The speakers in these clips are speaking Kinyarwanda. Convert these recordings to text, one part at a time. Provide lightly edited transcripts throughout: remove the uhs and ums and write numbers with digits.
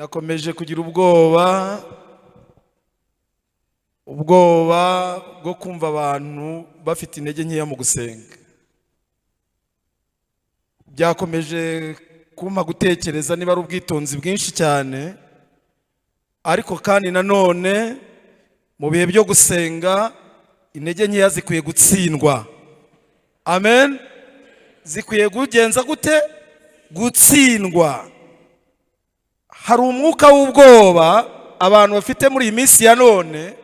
Nakomeje kugira ubwoba, ubwoba bwo kumva abantu bafite intege nkeya mu gusenga. Byakomeje kumpa gutekereza niba ari ubwitonzi bwinshi cyane, ariko kandi nanone mu bihe byo gusenga intege nkeya zikwiye gutsindwa. Amen. Zikwiye kugenza gute? Gutsindwa. Hari umwuka w'ubwoba abantu bafite muri iyi minsi ya none,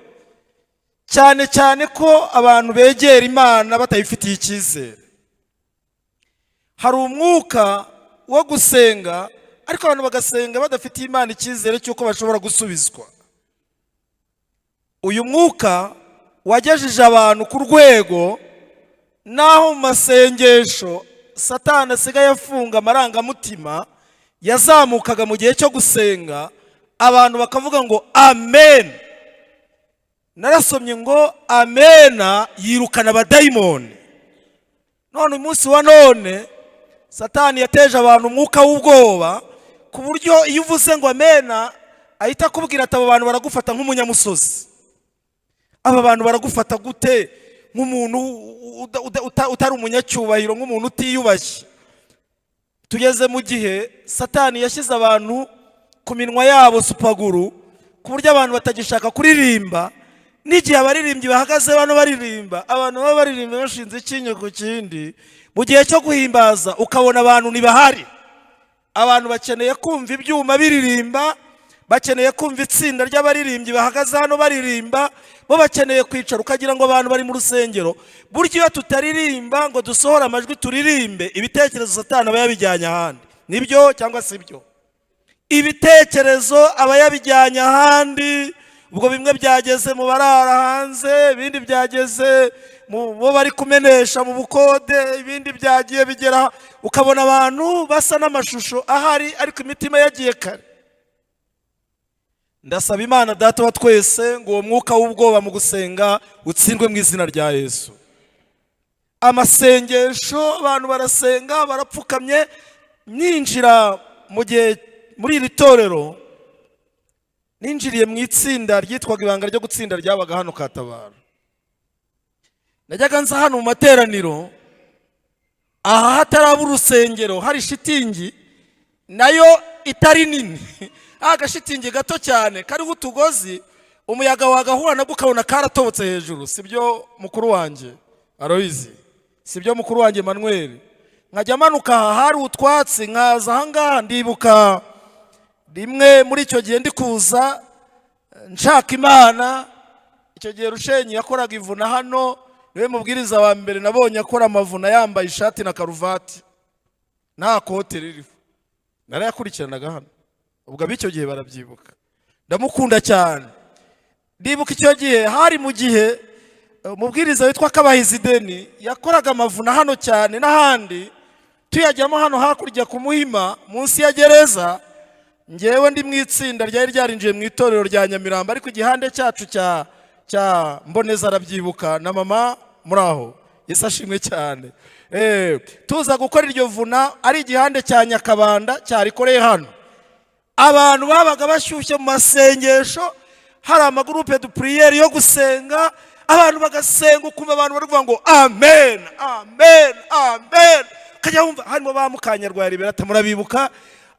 cyane cyane ko abantu begera Imana batayifitiye icyizere. Hari umwuka wo gusenga, ariko abantu bagasenga badafitiye Imana icyizere cy'uko bashobora gusubizwa. Uyu mwuka wagejeje abantu ku rwego n'aho mu masengesho Satani asigaye afunga amarangamutima yazamukaga mu gihe cyo gusenga, abantu bakavuga ngo "Amen". Narasomye ngo amena yirukana abadayimoni. None umunsi wa none Satani yateje abantu umwuka w'ubwoba, ku buryo iyo uvuze ngo "Amena", ahita akubwira ati: "Aba bantu baragufata nk'umunyamusozi, aba bantu baragufata gute nk'umuntu utari umunyacyubahiro, nk'umuntu utiyubashye?" Tugeze mu gihe Satani yashyize abantu ku minwa yabo super glue, ku buryo abantu batagishaka kuririmba. N'igihe abaririmbyi bahagaze bano baririmba, abantu baba baririmba bashinze icyinyo ku kindi. Mu gihe cyo guhimbaza ukabona abantu ntibahari. Abantu bakeneye kumva ibyuma biririmba, bakeneye kumva itsinda ry'abaririmbyi bahagaze hano baririmba. Bo bakeneye kwicara ukagira ngo abantu bari mu rusengero. Burya iyo tutaririmba ngo dusohore amajwi turirimbe, ibitekerezo Satani aba yabijyanye ahandi. Nibyo cyangwa si byo? Ibitekerezo aba yabijyanye ahandi. Ubwo bimwe byageze mu barara hanze, ibindi byageze mu bo bari kumenesha mu bukode, ibindi byagiye bigera, ukabona abantu basa n'amashusho ahari, ariko imitima yagiye kare. Ndasaba Imana Data wa twese ngo uwo mwuka w'ubwoba mu gusenga utsindwe mu izina rya Yesu. Amasengesho, abantu barasenga barapfukamye. Ninjira mu gihe muri iri torero, ninjiriye mu itsinda ryitwaga Ibanga ryo Gutsinda ryabaga hano Katabaro. Najyaga nza hano mu materaniro aha hataraba urusengero, hari shitingi nayo itari nini, agashitingi gato cyane kariho utugozi, umuyaga wagahura nabwo ukabona karatobotse hejuru. Sibyo, mukuru wanjye Aloyizi? Sibyo, mukuru wanjye Manuel? Nkajya manuka aha hari utwatsi, nkaza ahangaha. Ndibuka rimwe muri icyo gihe ndi kuza nshaka Imana, icyo gihe Rushenyi yakoraga ivuna hano. Niwe mubwiriza wa mbere nabonye akora amavuna yambaye ishati na karuvati, nta kote ririho. Narayakurikiranaga hano, ubwo ab'icyo gihe barabyibuka. Ndamukunda cyane. Ndibuka icyo gihe hari mu gihe umubwiriza witwa Kabahizi Deni yakoraga amavuna hano cyane n'ahandi, tuyajyamo hano hakurya ku Muhima munsi ya gereza. Ngewe ndi mu itsinda ryari ryarinjiye mu itorero rya Nyamirambo, ariko igihande cyacu cya Mboneza arabyibuka, na mama muri aho. Yesu ashimwe cyane. Tuza gukora iryo vuna ari igihande cya Nyakabanda cyarikoreye hano. Abantu babaga bashyushye mu masengesho, hari ama groupe de prière yo gusenga, abantu bagasenga, ukumva abantu bari kuvuga ngo "Amen, amen, amen", ukajya wumva harimo ba Mukanyarwaya Liberata, murabibuka.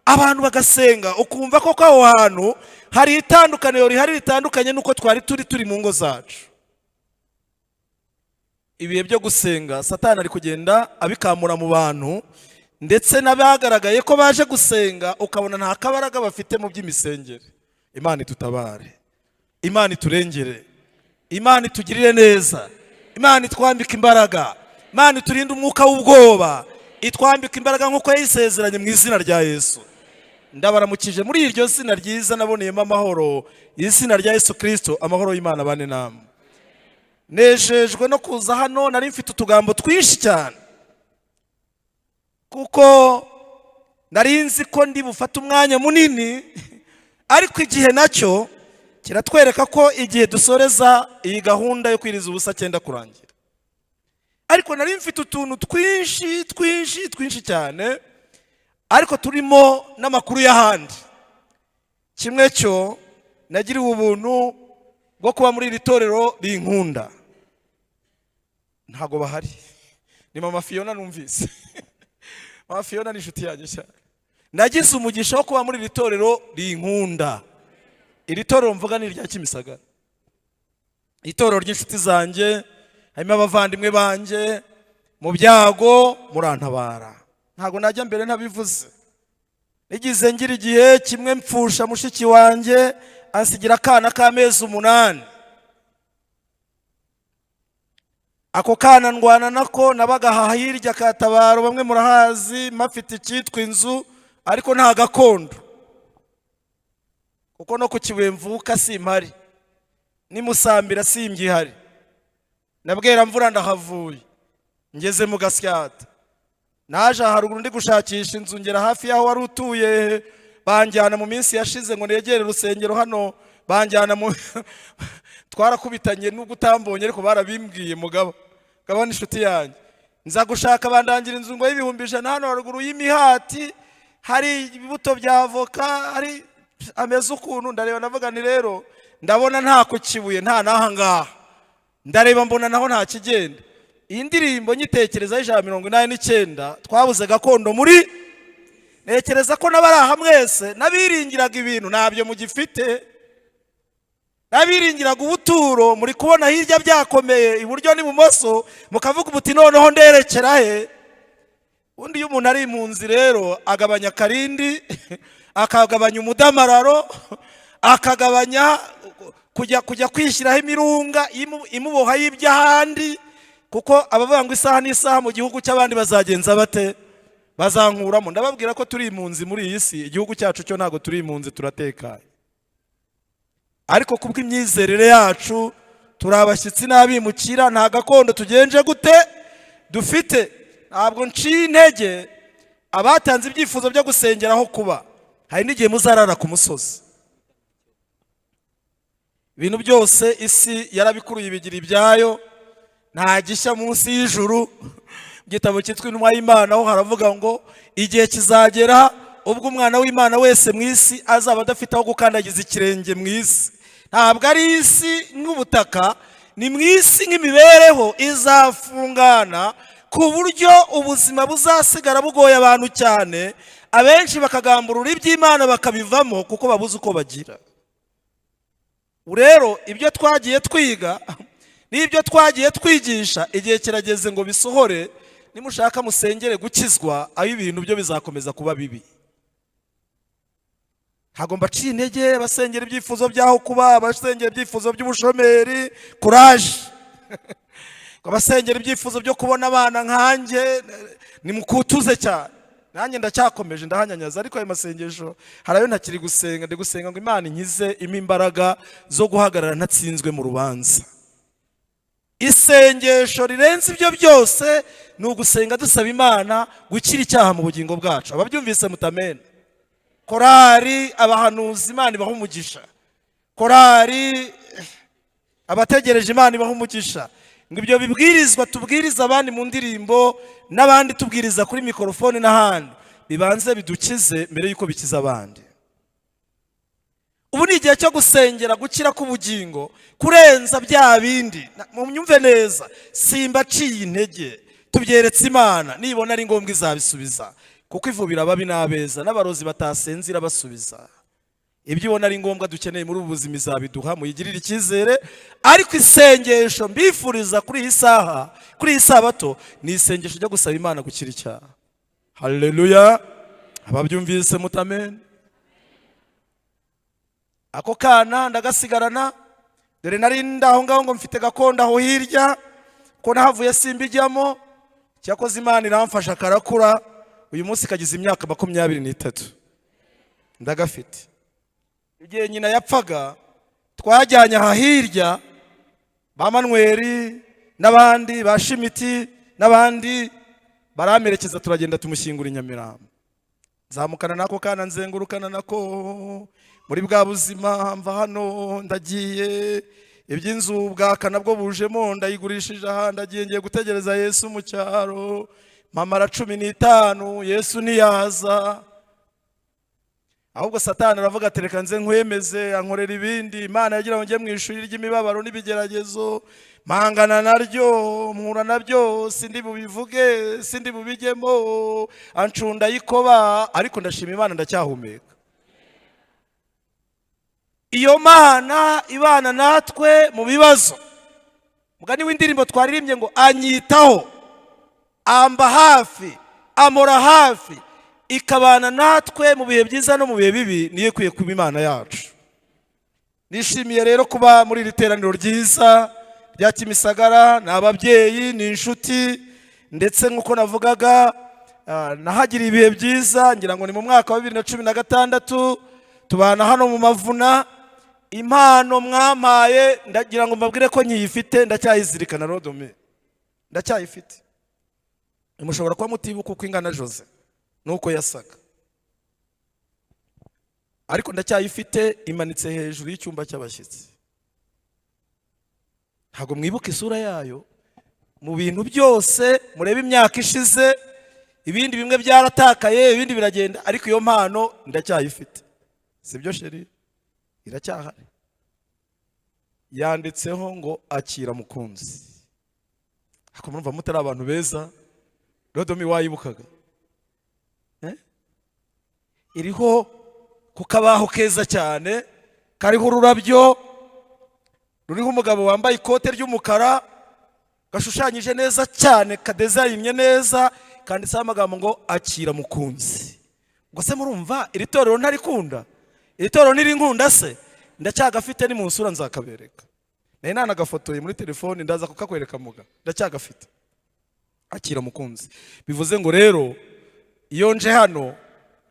Abantu bagasenga ukumva koko aho hantu hari itandukaniro rihari ritandukanye n'uko twari turi mu ngo zacu. Ibihe byo gusenga Satani ari kugenda abikamura mu bantu, ndetse n'abagaragaye ko baje gusenga ukabona nta kabaraga bafite mu by'imisengere. Imana itutabare, Imana iturengere, Imana itugirire neza, Imana itwambike imbaraga, Imana iturinde umwuka w'ubwoba, itwambike imbaraga nk'uko yayisezeranye mu izina rya Yesu. Ndabaramukije muri iryo zina ryiza naboneyemo amahoro, izina rya Yesu Kirisito. Amahoro y'Imana bane namwe. Nejejwe no kuza hano. Nari mfite utugambo twinshi cyane, kuko nari nzi ko ndi bufate umwanya munini, ariko igihe nacyo kiratwereka ko igihe dusoreza iyi gahunda yo kwiriza ubusa cyenda kurangira. Ariko nari mfite utuntu twinshi twinshi twinshi cyane, ariko turimo n'amakuru y'ahandi. Kimwe cyo, nagiriwe ubuntu bwo kuba muri iri torero rinkunda. Ntabwo bahari, ni mama Fiona. Numvise mama Fiona ni inshuti yanjye cyane. Nagize umugisha wo kuba muri iri torero rinkunda. Iri torero mvuga ni irya Kimisagara, itorero ry'inshuti zanjye, harimo abavandimwe banjye. Mu byago murantabara, ntabwo najya mbere ntabivuze. Nigize ngira igihe kimwe mpfusha mushiki wanjye, ansigira akana k'amezi 8. Ako kana ndwana nako. Nabaga aha hirya Katabaro, bamwe murahazi, mafite icyitwa inzu ariko nta gakondo, kuko no ku Kibuye mvuka simpari, n'imusambira simgihari, na Bweramvura ndahavuye, ngeze mu Gasyata. Naje haruguru ndi gushakisha inzu, ngera hafi y'aho wari utuye, banjyana mu minsi yashize ngo negere urusengero hano, banjyana mu twarakubitanye nubwo utambonye, ariko barabimbwiye. Mugabo gabana inshuti yanjye, nza gushaka, bandangira inzu ngo y'100,000 hano haruguru y'imihati, hari ibibuto bya avoka, hari ameze ukuntu. Ndareba, ndavuga ni rero ndabona nta ku Kibuye, nta n'aha ngaha. Ndareba mbona naho nta kigenda. Iyi ndirimbo nyitekerezaho, 189, twabuze gakondo muri. Ntekereza ko n'abari aha mwese, n'abiringiraga ibintu ntabyo mugifite, n'abiringiraga ubuturo, muri kubona hirya byakomeye, iburyo n'ibumoso, mukavuga ubuti: "Noneho nderekera he?" Ubundi iyo umuntu ari impunzi rero agabanya akarindi, akagabanya umudamararo, akagabanya kujya kwishyiraho imirunga imuboha y'iby'ahandi, kuko abavuga ngo isaha n'isaha mu gihugu cy'abandi bazagenza bate? Bazankuramo. Ndababwira ko turi impunzi muri iyi si. Igihugu cyacu cyo ntabwo turi impunzi, turatekanye, ariko kubw'imyizerere yacu turi abashyitsi n'abimukira, nta gakondo tugenje gute dufite. Ntabwo nciye intege abatanze ibyifuzo byo gusengera aho kuba. Hari n'igihe muzarara ku musozi. Ibintu byose isi yarabikuruye, ibigira ibyayo, nta gishya munsi y'ijuru. Mu gitabo cyitwa Intumwa y'Imana ho haravuga ngo igihe kizagera ubwo umwana w'Imana wese mu isi azaba adafite aho gukandagiza ikirenge mu isi. Ntabwo ari isi nk'ubutaka, ni mu isi nk'imibereho izafungana, ku buryo ubuzima buzasigara bugoye abantu cyane, abenshi bakagamburura iby'Imana bakabivamo kuko babuze uko bagira. Rero ibyo twagiye twiga n'ibyo twagiye twigisha, igihe kirageze ngo bisohore. Nimushaka musengere gukizwa, aho ibintu byo bizakomeza kuba bibi. Ntabwo mbaciye intege. Abasengera ibyifuzo by'aho kuba, abasengera ibyifuzo by'ubushomeri, courage. Abasengera ibyifuzo byo kubona abana nkanjye, nimukutuze cyane. Nanjye ndacyakomeje, ndahanyanyaza, ariko ayo masengesho hari ayo ntakiri gusenga. Ndi gusenga ngo Imana inkize, impe imbaraga zo guhagarara ntatsinzwe mu rubanza. Isengesho rirenze ibyo byose ni ugusenga dusaba Imana gukira icyaha mu bugingo bwacu. Ababyumvise mutamena. Korari abahanuzi, Imana ibaha umugisha. Korari abategereje, Imana ibaha umugisha. Ngo ibyo bibwirizwa tubwiriza abandi mu ndirimbo, n'abandi tubwiriza kuri mikorofone n'ahandi, bibanze bidukize mbere y'uko bikiza abandi. Ubu ni igihe cyo gusengera gukira k'ubugingo kurenza bya bindi. Munyumve neza, simba aciye intege. Tubyeretse Imana, nibona ari ngombwa izabisubiza, kuko ivubira ababi n'abeza, n'abarozi batasenze irabasubiza. Ibyo ubona ari ngombwa dukeneye muri ubu buzima izabiduha, muyigirire icyizere. Ariko isengesho mbifuriza kuri iyi saha, kuri iyi sabato, ni isengesho ryo gusaba Imana gukira icyaha. Haleluya! Ababyumvise mutamene. Ako kana ndagasigarana. Dore nari ndaho ngaho ngo mfite gakondo aho hirya, ko nahavuye simbijyamo. Cyakoze Imana iramfasha karakura, uyu munsi kagize imyaka 23, ndagafite. Igihe nyina yapfaga twajyanye aha hirya ba Manweri n'abandi ba Shimiti n'abandi, baramperekeza, turagenda tumushyingura i Nyamirambo. Nzamukana n'ako kana, nzengurukana nako muri bwa buzima. Mva hano ndagiye, iby'inzu bwaka nabwo bujemo, ndayigurishije aha, ndagiye, ngiye gutegereza Yesu mu cyaro. Mpamara 15, Yesu ntiyaza. Ahubwo Satani aravuga ati: "Reka nze nkwemeze." Ankorera ibindi. Imana yagira ngo njye mu ishuri ry'imibabaro n'ibigeragezo, mpangana naryo, mpura nabyo, sindi bubivuge, sindi bubijyemo, ancunda yikoba, ariko ndashima Imana ndacyahumeka. Iyo Mana ibana natwe mu bibazo, mugani w'indirimbo twaririmbye ngo anyitaho, amba hafi, amora hafi, ikabana natwe mu bihe byiza no mu bihe bibi, niyo ikwiye kuba Imana yacu. Nishimiye rero kuba muri iri teraniro ryiza rya Kimisagara. Ni ababyeyi, ni inshuti, ndetse nk'uko navugaga, nahagiriye ibihe byiza. Ngira ngo ni mu mwaka wa 2016 tubana hano mu Mavuna. Impano mwampaye, ndagira ngo mbabwire ko nkiyifite, ndacyayizirikana. Rodome, ndacyayifite. Mushobora kuba mutibuka uko ingana Jose nuko yasaga, ariko ndacyayifite, imanitse hejuru y'icyumba cy'abashyitsi. Ntabwo mwibuka isura yayo. Mu bintu byose murebe imyaka ishize, ibindi bimwe byaratakaye, ibindi biragenda, ariko iyo mpano ndacyayifite. Sibyo chérie? Iracyahari. Yanditseho ngo "Akira mukunzi". Ariko murumva mutari abantu beza? Rodomi, wayibukaga? Eh? Iriho ku kabaho keza cyane kariho ururabyo ruriho umugabo wambaye ikote ry'umukara, gashushanyije neza cyane, kadezayinye neza, kanditseho amagambo ngo "Akira mukunzi". Ngo se murumva iri torero ntarikunda? Iri torero ntirinkunda se? Ndacyagafite, ni mu nsura nzakabereka. Nari nanagafotoye muri telefoni, ndaza kukakwereka muga. Ndacyagafite. "Akira mukunzi" bivuze ngo rero iyo nje hano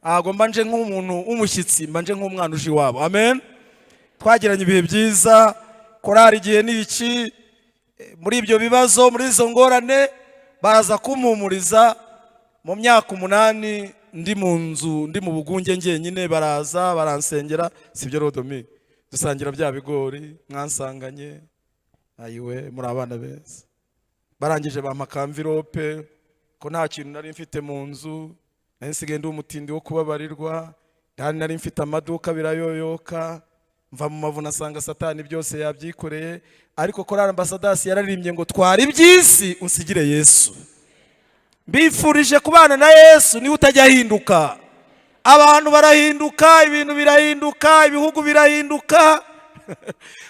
ntabwo mba nje nk'umuntu w'umushyitsi, mba nje nk'umwana uje iwabo. Amen. Twagiranye ibihe byiza. Korari igihe ni iki, muri ibyo bibazo, muri izo ngorane, baza kumpumuriza. Mu myaka 8 ndi mu nzu, ndi mu bugunge njyenyine, baraza baransengera. Sibyo Rodomi? Dusangira bya bigori mwansanganye. Ayiwe, muri abana beza. Barangije bampa aka enveloppe, ko nta kintu nari mfite mu nzu. Nari nsigaye ndi umutindi wo kubabarirwa. Nari mfite amaduka, birayoyoka. Mva mu Mavu, nasanga Satani byose yabyikoreye. Ariko Korali Ambassadors yararirimbye ngo "Twara iby'isi unsigire Yesu". Mbifurije kubana na Yesu, niwe utajya ahinduka. Abantu barahinduka, ibintu birahinduka, ibihugu birahinduka,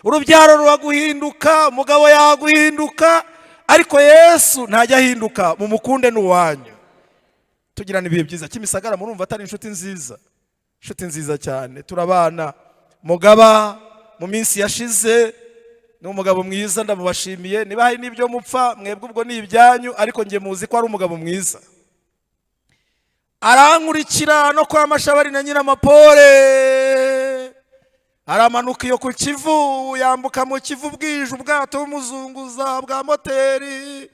urubyaro ruraguhinduka, umugabo yaguhinduka, ariko Yesu ntajya ahinduka. Mumukunde, ni uwanyu. Tugirana ibihe byiza. Kimisagara, murumva atari inshuti nziza? Inshuti nziza cyane. Turabana. Mugaba mu minsi yashize ni umugabo mwiza, ndamubashimiye. Niba hari n'ibyo mupfa mwebwe, ubwo ni ibyanyu, ariko njye muzi ko ari umugabo mwiza. Arankurikira no kwa Mashabari na Nyiramapore, aramanuka iyo ku Kivu, yambuka mu Kivu bwije, ubwato bumuzunguza bwa moteri,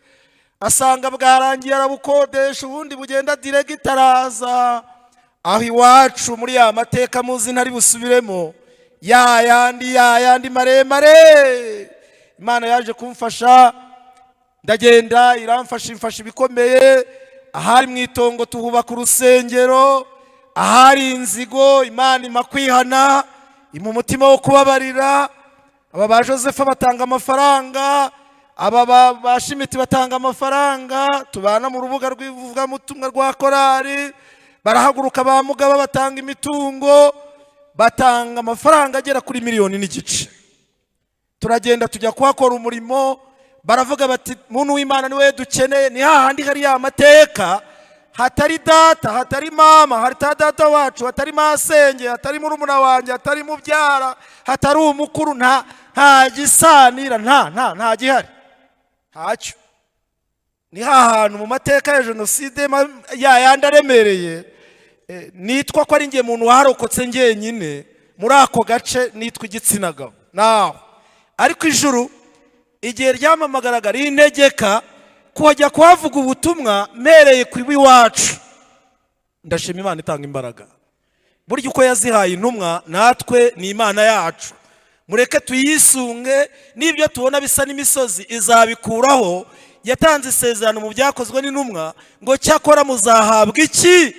asanga bwarangiye, arabukodesha ubundi bugenda direct, araza aho iwacu muri ya mateka muzi ntari busubiremo, ya yandi, ya yandi maremare. Imana yaje kumfasha, ndagenda, iramfasha, imfasha ibikomeye. Ahari mu itongo tuhubaka urusengero, ahari inzigo Imana ima kwihana, ima umutima wo kubabarira. Aba ba Joseph batanga amafaranga, aba ba Shimiti batanga amafaranga, tubana mu rubuga rw'ivugabutumwa rwa korari, barahaguruka, ba Mugaba batanga imitungo, batanga amafaranga agera kuri 1.5 miliyoni. Turagenda tujya kuhakora umurimo. Baravuga bati: "Muntu w'Imana, niwe dukeneye." Ni hahandi hari ya mateka, hatari data, hatari mama, hatari data wacu, hatari masenge, hatari murumuna wanjye, hatari mubyara, hatari umukuru, nta gisanira, nta gihari, ntacyo. Ni hantu mu mateka ya jenoside ya yandi aremereye, nitwa ko ari njye muntu waharokotse njyenyine muri ako gace, nitwa igitsina gabo naho. Ariko ijuru igihe ryamamagaraga rintegeka kuhajya kuhavuga ubutumwa mpereye ku iwacu. Ndashima Imana itanga imbaraga. Burya uko yazihaye intumwa, natwe ni Imana yacu. Mureke tuyisunge, n'ibyo tubona bisa n'imisozi izabikuraho. Yatanze isezerano mu Byakozwe n'Intumwa ngo: "Cyakora muzahabwa iki?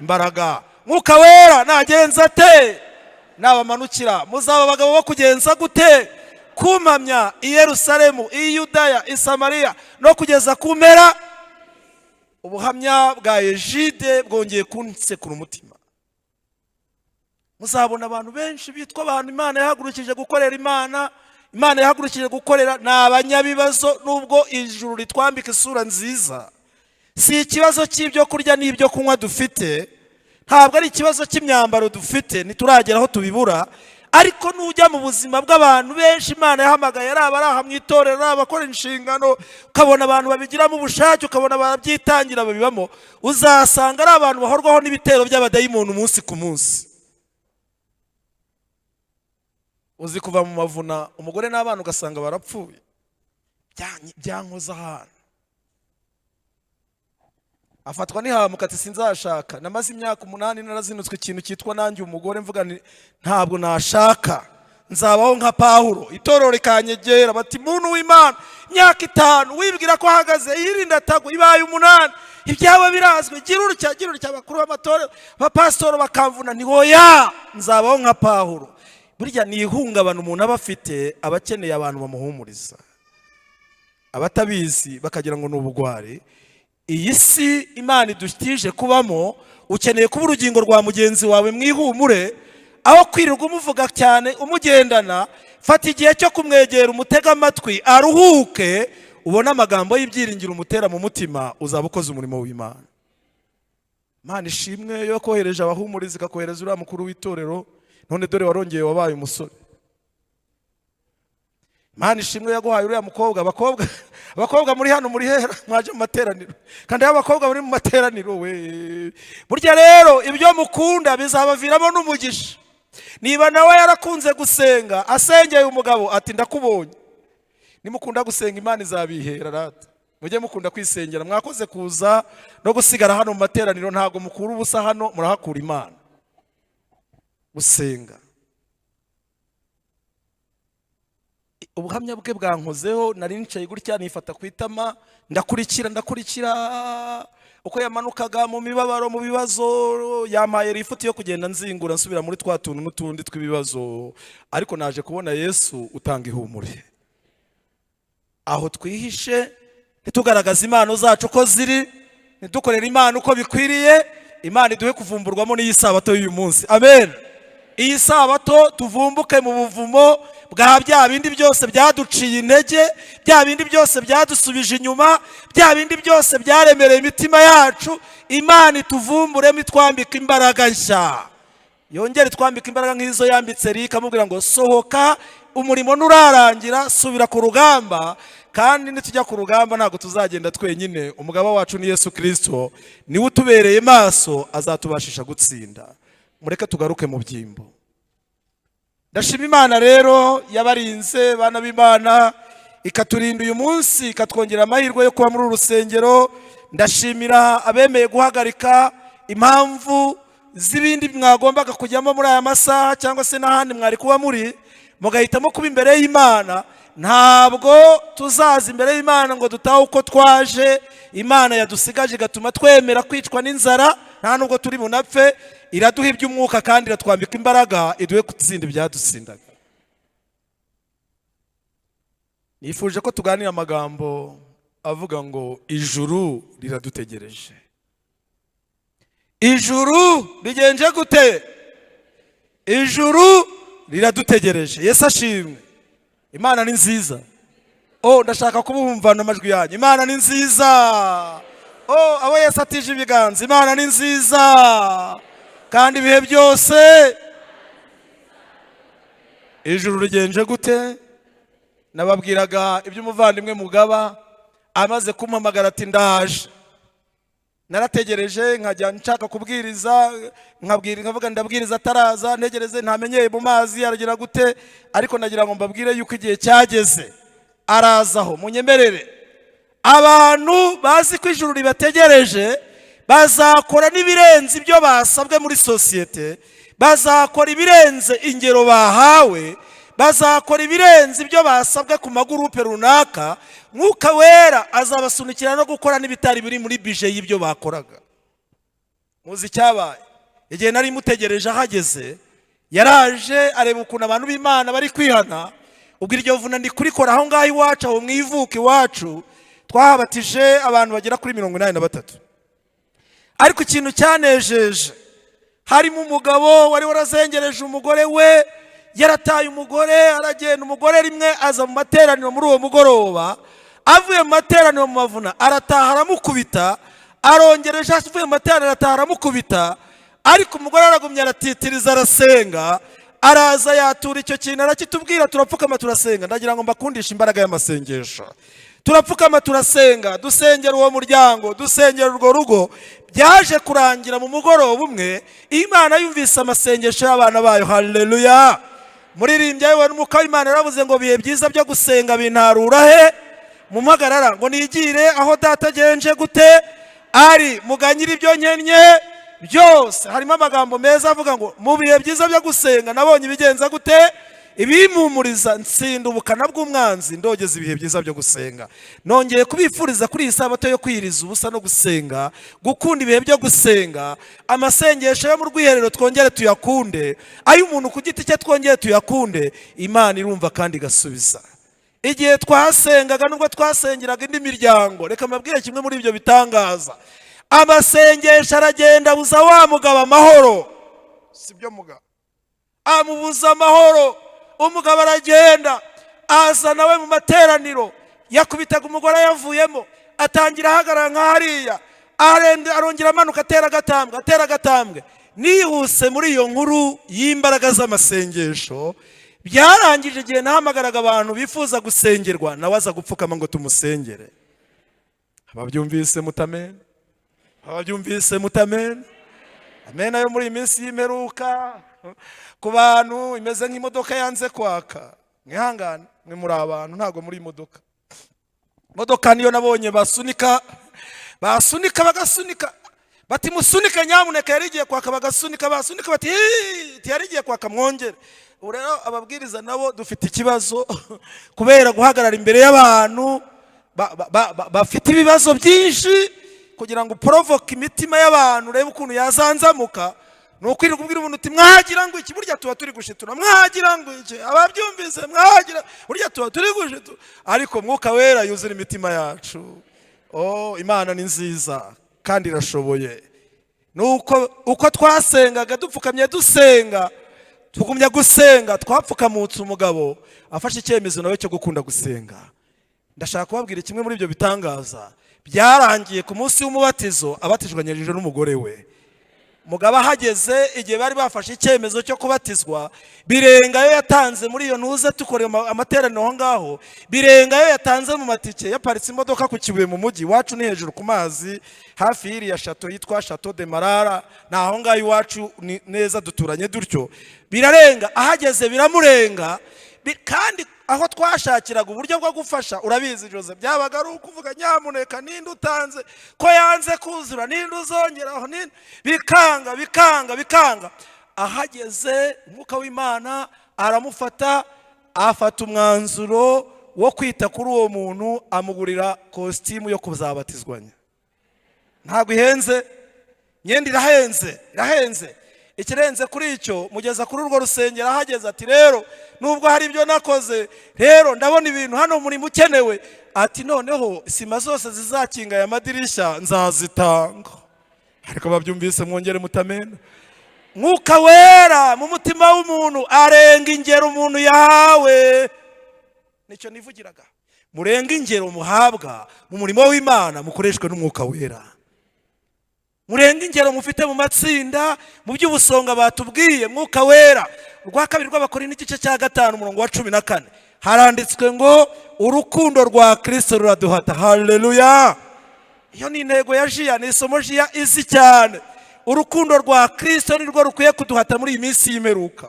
Imbaraga." Mwuka Wera nagenza ate? Nabamanukira, muzaba abagabo bo kugenza gute? Kumpamya i Yerusalemu, i Yudaya, i Samariya no kugeza ku mpera. Ubuhamya bwa Ejide bwongeye kunsekura umutima. Muzabona abantu benshi bitwa abantu Imana yahagurukije gukorera Imana, Imana yahagurukije gukorera, ni abanyabibazo. Nubwo ijuru ritwambika isura nziza, si ikibazo cy'ibyo kurya n'ibyo kunywa dufite, ntabwo ari ikibazo cy'imyambaro dufite, ntituragera aho tubibura. Ariko nujya mu buzima bw'abantu benshi Imana yahamagaye, ari abari aha mu itorero, ari abakora inshingano, ukabona abantu babigiramo ubushake, ukabona barabyitangira, babibamo, uzasanga ari abantu bahorwaho n'ibitero by'abadayimoni umunsi ku munsi. Uzi kuva mu mavuna, umugore n'abana ugasanga barapfuye? Byankoze ahantu. Afatwa n'ihahamuka ati: "Sinzashaka." Namaze imyaka 8 narazinutswe ikintu cyitwa nanjye umugore, mvuga nti: "Ntabwo nashaka, nzabaho nka Pawulo." Itorero rikanyegera bati: "Muntu w'Imana, imyaka 5 wibwira ko ahagaze, yirinda atagwa, ibaye 8, ibyawe birazwi, gira utya, gira utya." Abakuru b'amatorero, abapasitoro bakamvuna, ni hoya, nzabaho nka Pawulo. Burya ni ihungabana umuntu aba afite, aba akeneye abantu bamuhumuriza. Abatabizi bakagira ngo ni ubugwari. Iyi si Imana idutije kubamo, ukeneye kuba urugingo rwa mugenzi wawe mwihumure. Aho kwirirwa umuvuga cyane, umugendana, fata igihe cyo kumwegera, umutega amatwi, aruhuke, ubone amagambo y'ibyiringiro umutera mu mutima, uzaba ukoze umurimo w'Imana. Imana ishimwe yo kohereje abahumuriza, ikakohereza uriya mukuru w'itorero. None dore warongeye wabaye umusore. Imana ishimwe yaguhaye uriya mukobwa. Abakobwa, abakobwa muri hano, muri hera mwaje mu materaniro, kandi aho abakobwa muri mu materaniro we, burya rero ibyo mukunda bizabaviramo n'umugisha. Niba nawe yarakunze gusenga, asengeye umugabo ati: "Ndakubonye." Nimukunda gusenga, Imana izabihera rata. Mujye mukunda kwisengera. Mwakoze kuza no gusigara hano mu materaniro. Ntabwo mukura ubusa hano, murahakura Imana. Gusenga. Ubuhamya bwe bwankozeho. Nari nicaye gutya, nifata ku itama, ndakurikira, ndakurikira uko yamanukaga mu mibabaro, mu bibazo. Yampaye lifuti yo kugenda nzingura nsubira muri twa tuntu n'utundi tw'ibibazo, ariko naje kubona Yesu utanga ihumure. Aho twihishe, ntitugaragaze impano zacu uko ziri, ntidukorere Imana uko bikwiriye. Imana iduhe kuvumburwamo n'iyi sabato y'uyu munsi. Amen. Iyi sabato tuvumbuke mu buvumo bwa bya bindi byose byaduciye intege, bya bindi byose byadusubije inyuma, bya bindi byose byaremereye imitima yacu. Imana ituvumburemo, itwambika imbaraga nshya, yongere itwambika imbaraga nk'izo yambitse Rika, amubwira ngo: "Sohoka, umurimo nturarangira, subira ku rugamba." Kandi nitujya ku rugamba ntabwo tuzagenda twenyine. Umugaba wacu ni Yesu Kirisito, niwe utubereye maso, azatubashisha gutsinda. Mureke tugaruke mu byimbo. Ndashima Imana rero yabarinze, bana b'Imana, ikaturinda uyu munsi, ikatwongera amahirwe yo kuba muri uru rusengero. Ndashimira abemeye guhagarika impamvu z'ibindi mwagombaga kujyamo muri aya masaha, cyangwa se n'ahandi mwari kuba muri, mugahitamo kuba imbere y'Imana. Ntabwo tuzaza imbere y'Imana ngo dutahe uko twaje. Imana yadusigaje igatuma twemera kwicwa n'inzara, nta nubwo turi bunapfe. Iraduha iby'umwuka kandi iratwambika imbaraga, iduhe gutsinda ibyadutsindaga. Nifuje ko tuganira amagambo avuga ngo: "Ijuru riradutegereje." Ijuru rigenje gute? Ijuru riradutegereje. Yesu ashimwe. Imana ni nziza. Oh, ndashaka kubumvana amajwi yanyu. Imana ni nziza. Oh, abo Yesu atije ibiganza. Imana ni nziza kandi ibihe byose. Ijuru rigenje gute? Nababwiraga iby'umuvandimwe Mugaba. Amaze kumpamagara ati: "Ndaje," narategereje, nkajya nshaka kubwiriza, nkabwira, nkavuga ndabwiriza ataraza, ntegereze, ntamenyeye mu mazi aragira gute. Ariko nagira ngo mbabwire yuko igihe cyageze arazaho. Munyemerere, abantu bazi ko ijuru ribategereje bazakora n'ibirenze ibyo basabwe muri sosiyete, bazakora ibirenze ingero bahawe, bazakora ibirenze ibyo basabwe ku magurupe runaka. Mwuka Wera azabasunikira no gukora n'ibitari biri muri budget y'ibyo bakoraga. Muzi icyabaye? Igihe nari mutegereje ahageze, yaraje areba ukuntu abantu b'Imana bari kwihana. Ubwo iryo vuna ndi kurikora aho ngaho iwacu, aho mu ivuko iwacu, twahabatije abantu bagera kuri 83. Ariko ikintu cyanejeje, harimo umugabo wari warazengereje umugore we, yarataye umugore aragenda. Umugore rimwe aza mu materaniro muri uwo mugoroba, avuye mu materaniro mu mavuna arataha aramukubita, arongereje avuye mu materaniro arataha aramukubita. Ariko umugore aragumya aratitiriza arasenga, araza yatura icyo kintu arakitubwira, turapfukama turasenga. Ndagira ngo mbakundishe imbaraga y'amasengesho. Turapfukama turasenga, dusengera uwo muryango, dusengera urwo rugo. Byaje kurangira mu mugoroba umwe Imana yumvise amasengesho y'abana bayo. Haleluya! Muririmbyi yewe n'Umwuka w'Imana yaravuze ngo: "Bihe byiza byo gusenga bintarura he mu mpagarara, ngo nigire aho Data agenje gute ari muganyira ibyo nkennye byose." Harimo amagambo meza avuga ngo: "Mu bihe byiza byo gusenga nabonye ibigenza gute, ibimpumuriza, nsinda ubukana bw'umwanzi, ndogeza ibihe byiza byo gusenga." Nongeye kubifuriza kuri iyi sabato yo kwiyiriza ubusa no gusenga, gukunda ibihe byo gusenga. Amasengesho yo mu rwiherero twongere tuyakunde, ay'umuntu ku giti cye twongere tuyakunde. Imana irumva kandi igasubiza. Igihe twasengaga, nubwo twasengeraga indi miryango, reka mbabwire kimwe muri ibyo bitangaza. Amasengesho aragenda abuza wa mugabo amahoro. Si byo mugabo amubuza amahoro. Umugabo aragenda aza nawe mu materaniro, yakubitaga umugore yavuyemo, atangira ahagarara nka hariya, arongera amanuka, atera agatambwe, atera agatambwe. Nihuse muri iyo nkuru y'imbaraga z'amasengesho, byarangije igihe nahamagaraga abantu bifuza gusengerwa, nawe aza gupfukama ngo tumusengere. Ababyumvise mutamene, ababyumvise mutamene. Amena yo muri iyi minsi y'imperuka ku bantu imeze nk'imodoka yanze kwaka. Mwihangane, mwe muri abantu, ntabwo muri imodoka. Imodoka niyo nabonye basunika, basunika, bagasunika, bati: "Musunike nyamuneka, yari igiye kwaka." Bagasunika, basunika, bati: "Hii, yari igiye kwaka, mwongere." Ubu rero ababwiriza nabo dufite ikibazo kubera guhagarara imbere y'abantu bafite ibibazo byinshi. Kugira ngo uporovoke imitima y'abantu, urebe ukuntu yazanzamuka, ni ukwirirwa ubwira umuntu uti: "Mwagira ngo iki?" Burya tuba turi gushitura. "Mwagira ngo iki?" Ababyumvise mwagira, burya tuba turi gushitura, ariko Mwuka Wera yuzura imitima yacu. Oh, Imana ni nziza kandi irashoboye. Nuko uko twasengaga dupfukamye dusenga, tugumya gusenga, twapfukamutse umugabo afashe icyemezo nawe cyo gukunda gusenga. Ndashaka kubabwira kimwe muri ibyo bitangaza. Byarangiye ku munsi w'umubatizo abatijwanyirije n'umugore we. Umugabo ahageze, igihe bari bafashe icyemezo cyo kubatizwa, birenga ayo yatanze muri iyo ntuze dukoreye amateraniro aho ngaho, birenga ayo yatanze mu matike. Yaparitse imodoka ku Kibuye mu mujyi iwacu, ni hejuru ku mazi, hafi y'iriya château yitwa Château de Marara, ni aho ngaho iwacu, ni neza duturanye dutyo. Birarenga, ahageze biramurenga. Kandi aho twashakiraga uburyo bwo gufasha, urabizi Jose, byabaga ari ukuvuga: "Nyamuneka, ninde utanze ko yanze kuzura? Ninde uzongeraho? Ninde?" Bikanga, bikanga, bikanga. Ahageze Umwuka w'Imana aramufata, afata umwanzuro wo kwita kuri uwo muntu, amugurira kositimu yo kuzabatizwanya. Ntabwo ihenze, imyenda irahenze, irahenze. Ikirenze kuri icyo, mugeza kuri urwo rusengero. Ahageze ati: "Rero nubwo hari ibyo nakoze, rero ndabona ibintu hano umurimo ukenewe." Ati: "Noneho sima zose zizakinga aya madirishya nzazitanga." Ariko babyumvise mwongere mutamena. Mwuka Wera mu mutima w'umuntu arenga ingero umuntu yahawe. Nicyo nivugiraga: murenga ingero muhabwa mu murimo w'Imana, mukoreshwe n'Umwuka Wera. Murenga ingero mufite mu matsinda, mu by'ubusonga batubwiye. Mwuka Wera, urwa kabiri rw'Abakorinto n'igice cya 5, umurongo wa 14, haranditswe ngo: "Urukundo rwa Kirisito ruraduhata." Haleluya! Iyo ni intego ya jiya, ni isomo jiya izi cyane. Urukundo rwa Kirisito nirwo rukwiye kuduhata muri iyi minsi y'imperuka.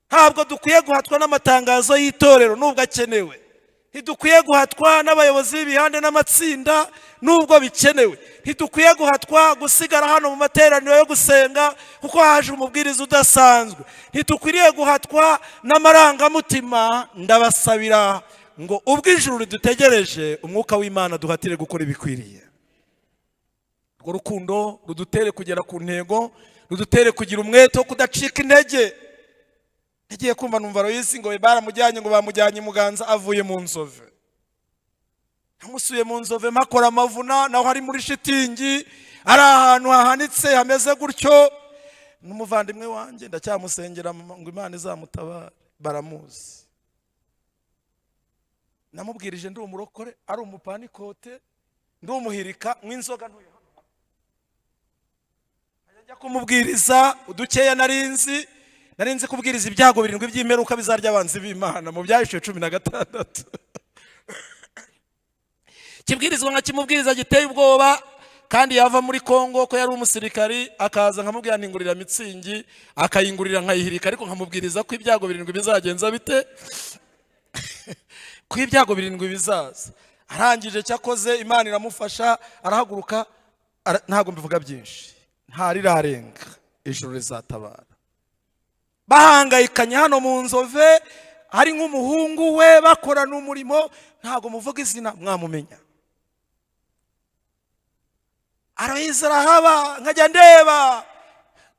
Ntabwo dukwiye guhatwa n'amatangazo y'itorero nubwo akenewe, ntidukwiye guhatwa n'abayobozi b'ibihande n'amatsinda nubwo bikenewe, ntidukwiye guhatwa gusigara hano mu materaniro yo gusenga kuko haje umubwiriza udasanzwe, ntidukwiriye guhatwa n'amarangamutima. Ndabasabira ngo ubwo ijuru ridutegereje, Umwuka w'Imana duhatire gukora ibikwiriye. Urwo rukundo rudutere kugera ku ntego, rudutere gusohoza umurimo. Rudutere kugira umwete wo kudacika intege. Nagiye kumva numva Aloysi ngo baramujyanye, ngo bamujyanye Muganza avuye mu Nzove. Namusuye mu Nzove mpakora amavuna, naho hari muri shitingi, ari ahantu hahanitse hameze gutyo. N'umuvandimwe wanjye ndacyamusengera ngo Imana izamutabare, baramuzi. Namubwirije ndi umurokore, ari umupanikote, ndi umuhirika mw'inzoga ntuye hano. Njya kumubwiriza udukeya narinzi, narinzi kubwiriza ibyago birindwi by'imperuka bizarya abanzi b'Imana mu Byahishuwe 16. Kibwirizwa nka kimubwiriza giteye ubwoba, kandi yava muri Kongo ko yari umusirikari, akaza nkamubwira ntingurira mitsingi, akayingurira nkayihirika, ariko nkamubwiriza ko ibyago birindwi bizagenza bite, ko ibyago birindwi bizaza. Arangije cyakoze Imana iramufasha, arahaguruka, ntabwo mbivuga byinshi, ntarirarenga, ijuru rizatabara. Bahangayikanye hano mu Nzove, hari nk'umuhungu we bakorana umurimo, ntabwo muvuga izina mwamumenya. Aloysi arahaba, nkajya ndeba.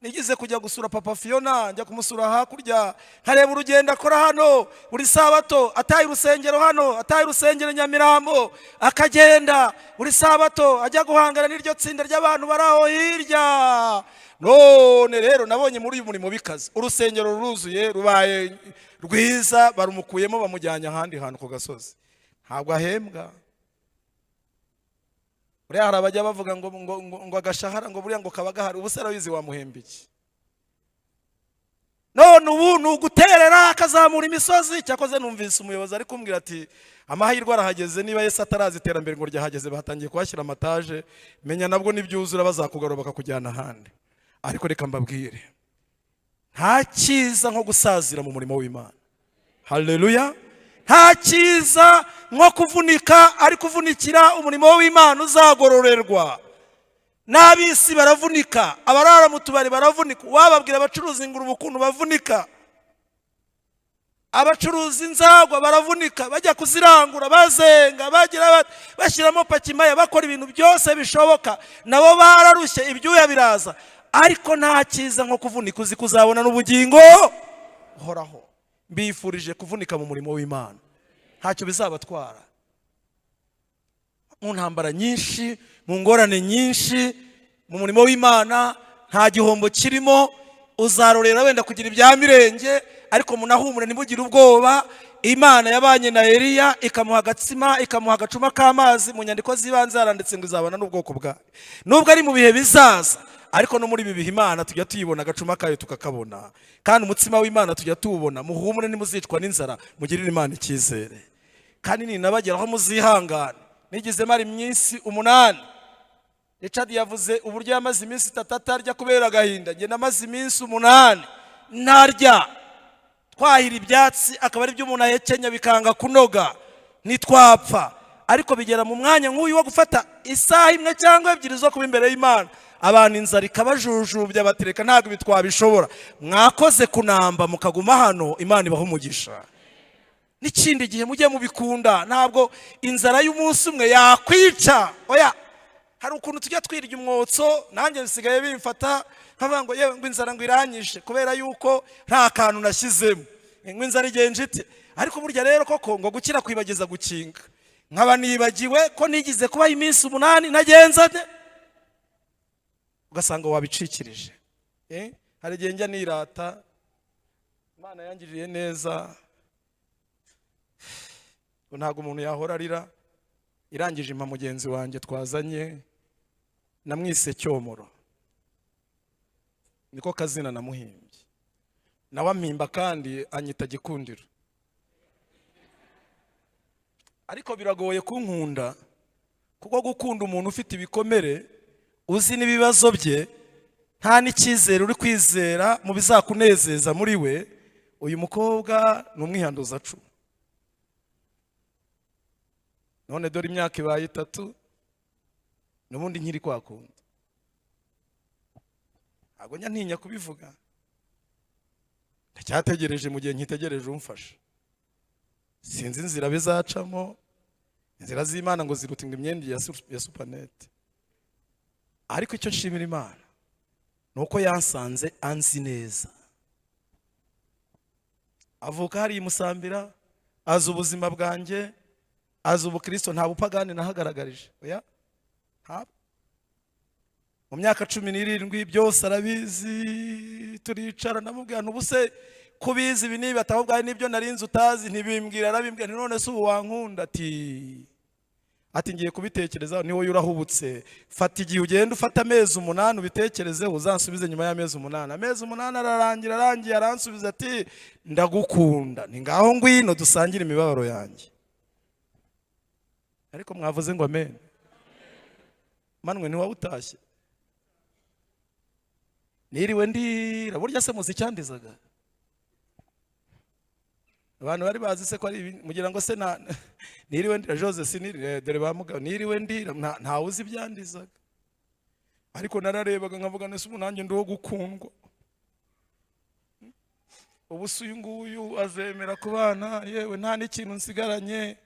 Nigeze kujya gusura papa Fiona, njya kumusura hakurya, nkareba urugendo akora hano buri sabato, ataye urusengero hano, ataye urusengero Nyamirambo, akagenda buri sabato ajya guhangana n'iryo tsinda ry'abantu bari aho hirya. None rero nabonye muri uyu murimo bikaze, urusengero ruruzuye, rubaye rwiza, barumukuyemo bamujyanye ahandi hantu ku gasozi, ntabwo ahembwa. Buriya hari abajya bavuga ngo ngo ngo, ngo agashahara ngo buriya ngo kaba gahari, ubu se Aloysi wamuhemba iki? None ubu ni uguterera akazamura imisozi. Cyakoze numvise umuyobozi ari kumbwira ati amahirwe arahageze, niba Yesu ataraza iterambere ngo ryahageze, batangiye kuhashyira amataje, menya nabwo nibyuzura bazakugarura bakakujyana ahandi. Ariko reka mbabwire, nta cyiza nko gusazira mu murimo w'Imana. Haleluya! Nta cyiza nko kuvunika, ari kuvunikira umurimo w'Imana uzagororerwa. N'ab'isi baravunika, abarara mu tubari baravunika, wababwira abacuruza ingurube ukuntu bavunika, abacuruza inzagwa baravunika, bajya kuzirangura, bazenga, bagira bashyiramo pakimaya, bakora ibintu byose bishoboka, nabo bararushye, ibyuya biraza. Ariko nta cyiza nko kuvunika uzi kuzabona n'ubugingo uhoraho. Mbifurije kuvunika mu murimo w'Imana, ntacyo bizabatwara. Mu ntambara nyinshi, mu ngorane nyinshi, mu murimo w'Imana nta gihombo kirimo. Uzarorera wenda kugira ibya mirenge, ariko munahumure, ntimugire ubwoba. Imana yabanye na Eliya, ikamuha agatsima, ikamuha agacuma k'amazi. Mu nyandiko z'ibanze haranditse ngo izabana n'ubwoko bwayo, nubwo ari mu bihe bizaza, ariko no muri ibi bihe Imana tujya tuyibona, agacuma kayo tukakabona, kandi umutsima w'Imana tujya tuwubona. Muhumure, ntimuzicwa n'inzara, mugirire Imana icyizere. Kandi ninabageraho muzihangane. Nigeze mara iminsi 8. Richard yavuze uburyo yamaze iminsi 3 atarya kubera agahinda. Njye namaze iminsi 8 ntarya, twahira ibyatsi akaba ari byo umuntu ahekenya bikanga kunoga, ntitwapfa. Ariko bigera mu mwanya nk'uyu wo gufata isaha imwe cyangwa ebyiri zo kuba imbere y'Imana, abantu inzara ikabajujubya, batereka ntabwo ibi twabishobora. Mwakoze kunamba mukaguma hano, Imana ibaha umugisha. N'ikindi gihe mujye mubikunda, ntabwo inzara y'umunsi umwe yakwica. Oya, hari ukuntu tujya twirya umwotso, nanjye bisigaye bimfata nkavuga ngo yewe, ngo inzara ngo iranyishe kubera yuko nta kantu nashyizemo, ngo inzara igenje ite. Ariko burya rero koko ngo gukira kwibagiza gukinga, nkaba nibagiwe ko nigize kubaho iminsi 8 nagenza nte, ugasanga wabicikirije. Hari igihe njya nirata, Imana yangiriye neza, ngo ntabwo umuntu yahora arira. Irangije impa mugenzi wanjye twazanye, namwise Cyomoro, niko kazina namuhimbye, nawe ampimba kandi anyita Gikundiro. Ariko biragoye kunkunda, kuko gukunda umuntu ufite ibikomere, uzi n'ibibazo bye, nta n'icyizere uri kwizera mu bizakunezeza muri we. Uyu mukobwa ni umwihanduzacumu. None dore imyaka ibaye 3, n'ubundi nkiri kwakunda. Ntabwo njya ntinya kubivuga, ndacyategereje. Mu gihe nkitegereje umfasha, sinzi inzira bizacamo. Inzira z'Imana ngo ziruta imyenda ya supanete. Ariko icyo nshimira Imana Ni uko yansanze anzi neza. Avuka hariya i Musambira, azi ubuzima bwanjye, azi ubukristo, nta bupagani nahagaragarije. Oya, ntabwo. Mu myaka 17 byose arabizi. Turicara, ndamubwira nti: "Ubu se kubizi ibi n'ibi?" Atahubwo hari n'ibyo narinzi utazi, ntibimbwira. Arabimbwira. Nti: "None se ubu wankunda?" Ati: "Ngiye kubitekerezaho." Ni wowe urahubutse, fata igihe, ugenda ufata amezi 8 ubitekerezeho, uzansubize nyuma y'amezi 8. Amezi 8 ararangira, arangiye aransubiza ati: "Ndagukunda." Ni ngaho ngwino dusangire imibabaro yanjye. Ariko mwavuze ngo amen. Manwe ntiwawutashye, niriwe ndira. Burya se muzi icyandizaga? Abantu bari bazi se ko ari ibi? Mugira ngo se na niriwe ndira? Jose sinirire, dore ba mugabo, niriwe ndira. Ntawe uzi ibyandizaga, ariko nararebaga nkavuga: "Nese ubu nanjye ndi uwo gukundwa? Ubu se uyu nguyu azemera kubana? Yewe, nta n'ikintu nsigaranye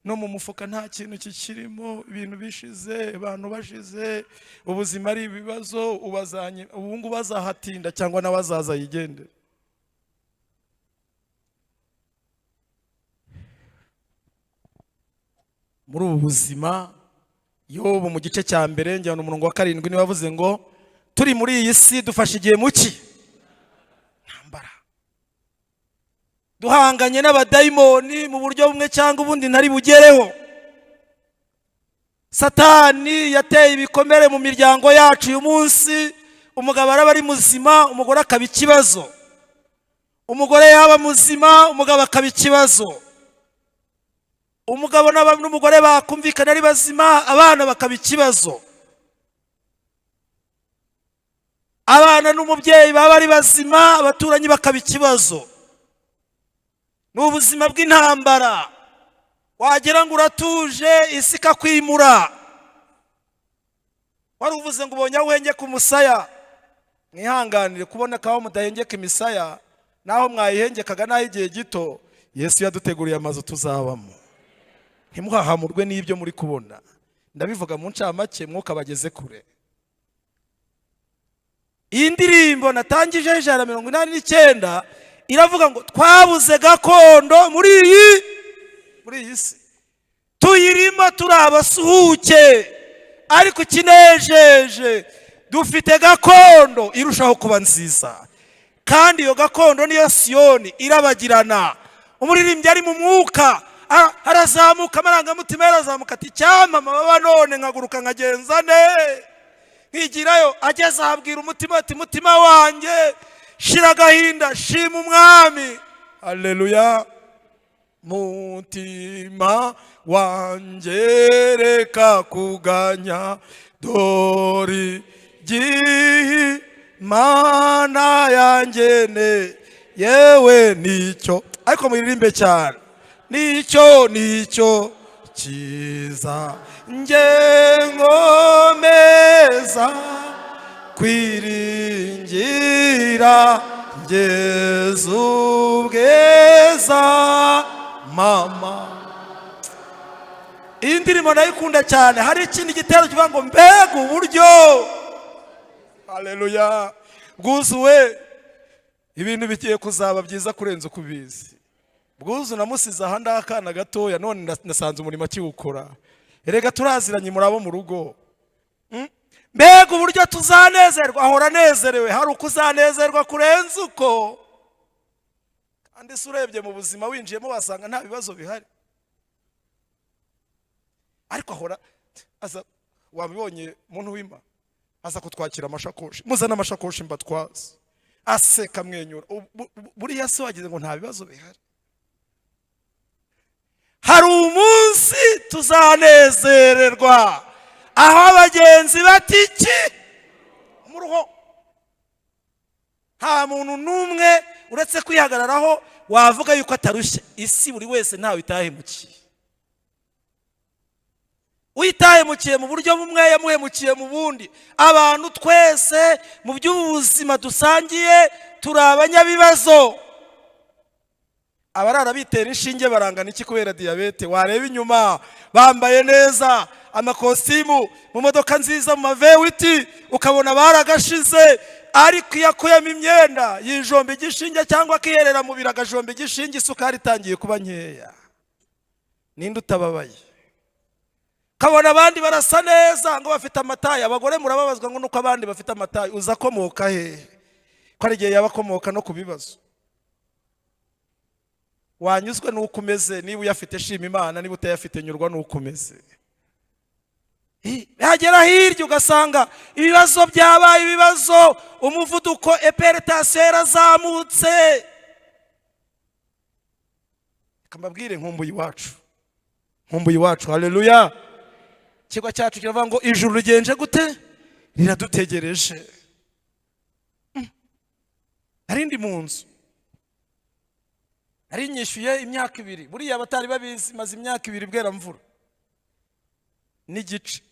no mu mufuka, nta kintu kikirimo, ibintu bishize, abantu bashize, ubuzima ari ibibazo. Ubazanye ubu ngubu azahatinda cyangwa nawe azaza yigendere." Muri ubu buzima, Yobu mu gice cya 1 njyana umurongo wa 7 niwe wavuze ngo turi muri iyi si dufashe igihe muki ntambara, duhanganye n'abadayimoni mu buryo bumwe cyangwa ubundi ntari bugereho. Satani yateye ibikomere mu miryango yacu. Uyu munsi umugabo araba ari muzima, umugore akaba ikibazo; umugore yaba muzima, umugabo akaba ikibazo; umugabo n'umugore bakumvikana ari bazima, abana bakaba ikibazo; abana n'umubyeyi baba ari bazima, abaturanyi bakaba ikibazo. Ni ubuzima bw'intambara. Wagira ngo uratuje, isi ikakwimura. Wari uvuze ngo ubonye aho uhengeka umusaya. Mwihanganire kubona ko aho mudahengeka imisaya naho mwayihengekaga naho igihe gito. Yesu yaduteguriye amazu tuzabamo. Ntimuhahamurwe n'ibyo muri kubona. Ndabivuga mu ncamake, mwuka bageze kure. Iyi ndirimbo natangije, 189, iravuga ngo twabuze gakondo muri iyi si tuyirimo, turi abasuhuke, ariko ikinejeje dufite gakondo irushaho kuba nziza, kandi iyo gakondo niyo Siyoni irabagirana. Umuririmbyi ari mu mwuka, arazamuka, amarangamutima yarazamuka, ati: "Icyampa amababa none nkaguruka, nkagenza ne nkigirayo." Ageze ahabwira umutima ati: "Mutima wanjye, shira agahinda, shima Umwami." Haleluya! Mutima wanjye, reka kuganya, dore igihe Imana yangene. Yewe, nicyo, ariko muririmbe cyane. Nicyo cyiza, nge nkomeza kwiringira ngeze ubweza. Mama, iyi ndirimbo ndayikunda cyane. Hari ikindi gitero kivuga ngo mbega uburyo, haleluya, bwuzuwe! Ibintu bigiye kuzaba byiza kurenza uko ubizi. Bwuzu namusize aha ngaha akana gatoya, none nasanze umurimo akiwukora. Erega turaziranye, muri abo mu rugo. Mbega uburyo tuzanezerwa! Ahora anezerewe. Hari uko uzanezerwa kurenza uko. Kandi se urebye mu buzima winjiyemo, wasanga nta bibazo bihari, ariko ahora aza. Wabibonye muntu w'Imana aza kutwakira amashakoshi: "Muzane amashakoshi mbatwaze." Aseka, amwenyura. Buriya se wagize ngo nta bibazo bihari? Hari umunsi tuzanezererwa aho abagenzi bati iki umuruho. Nta muntu n'umwe uretse kwihagararaho wavuga yuko atarushye. Isi buri wese ntawe itahemukiye. Uyitahemukiye mu buryo bumwe, yamuhemukiye mu bundi. Abantu twese mu by'ubuzima dusangiye turi abanyabibazo. Abarara bitera inshinge barangana iki kubera diyabete? Wareba inyuma bambaye neza. Amakositimu, mu modoka nziza, mu ma V8, ukabona baragashize. Ariko iyo akuyemo imyenda, yijomba igishinge cyangwa akiherera mu biro, agajomba igishinge, isukari itangiye kuba nkeya. Ninde utababaye? Ukabona abandi barasa neza, ngo bafite ama taille. Abagore murababazwa ngo nuko abandi bafite ama taille. Uza akomoka hehe? Ko hari igihe yaba akomoka no ku bibazo. Wanyuzwe n'uko umeze? Niba uyafite, shima Imana. Niba utayafite, nyurwa n'uko umeze. Yagera hirya ugasanga ibibazo byabaye ibibazo, umuvuduko, hypertension yarazamutse. Reka mbabwire, nkumbuye iwacu, nkumbuye iwacu. Haleluya! Ikigo cyacu kiravuga ngo ijuru rigenje gute? Riradutegereje. Nari ndi mu nzu, nari nyishyuye imyaka 2. Buriya abatari babizi, maze imyaka 2 Bweramvura n'igice.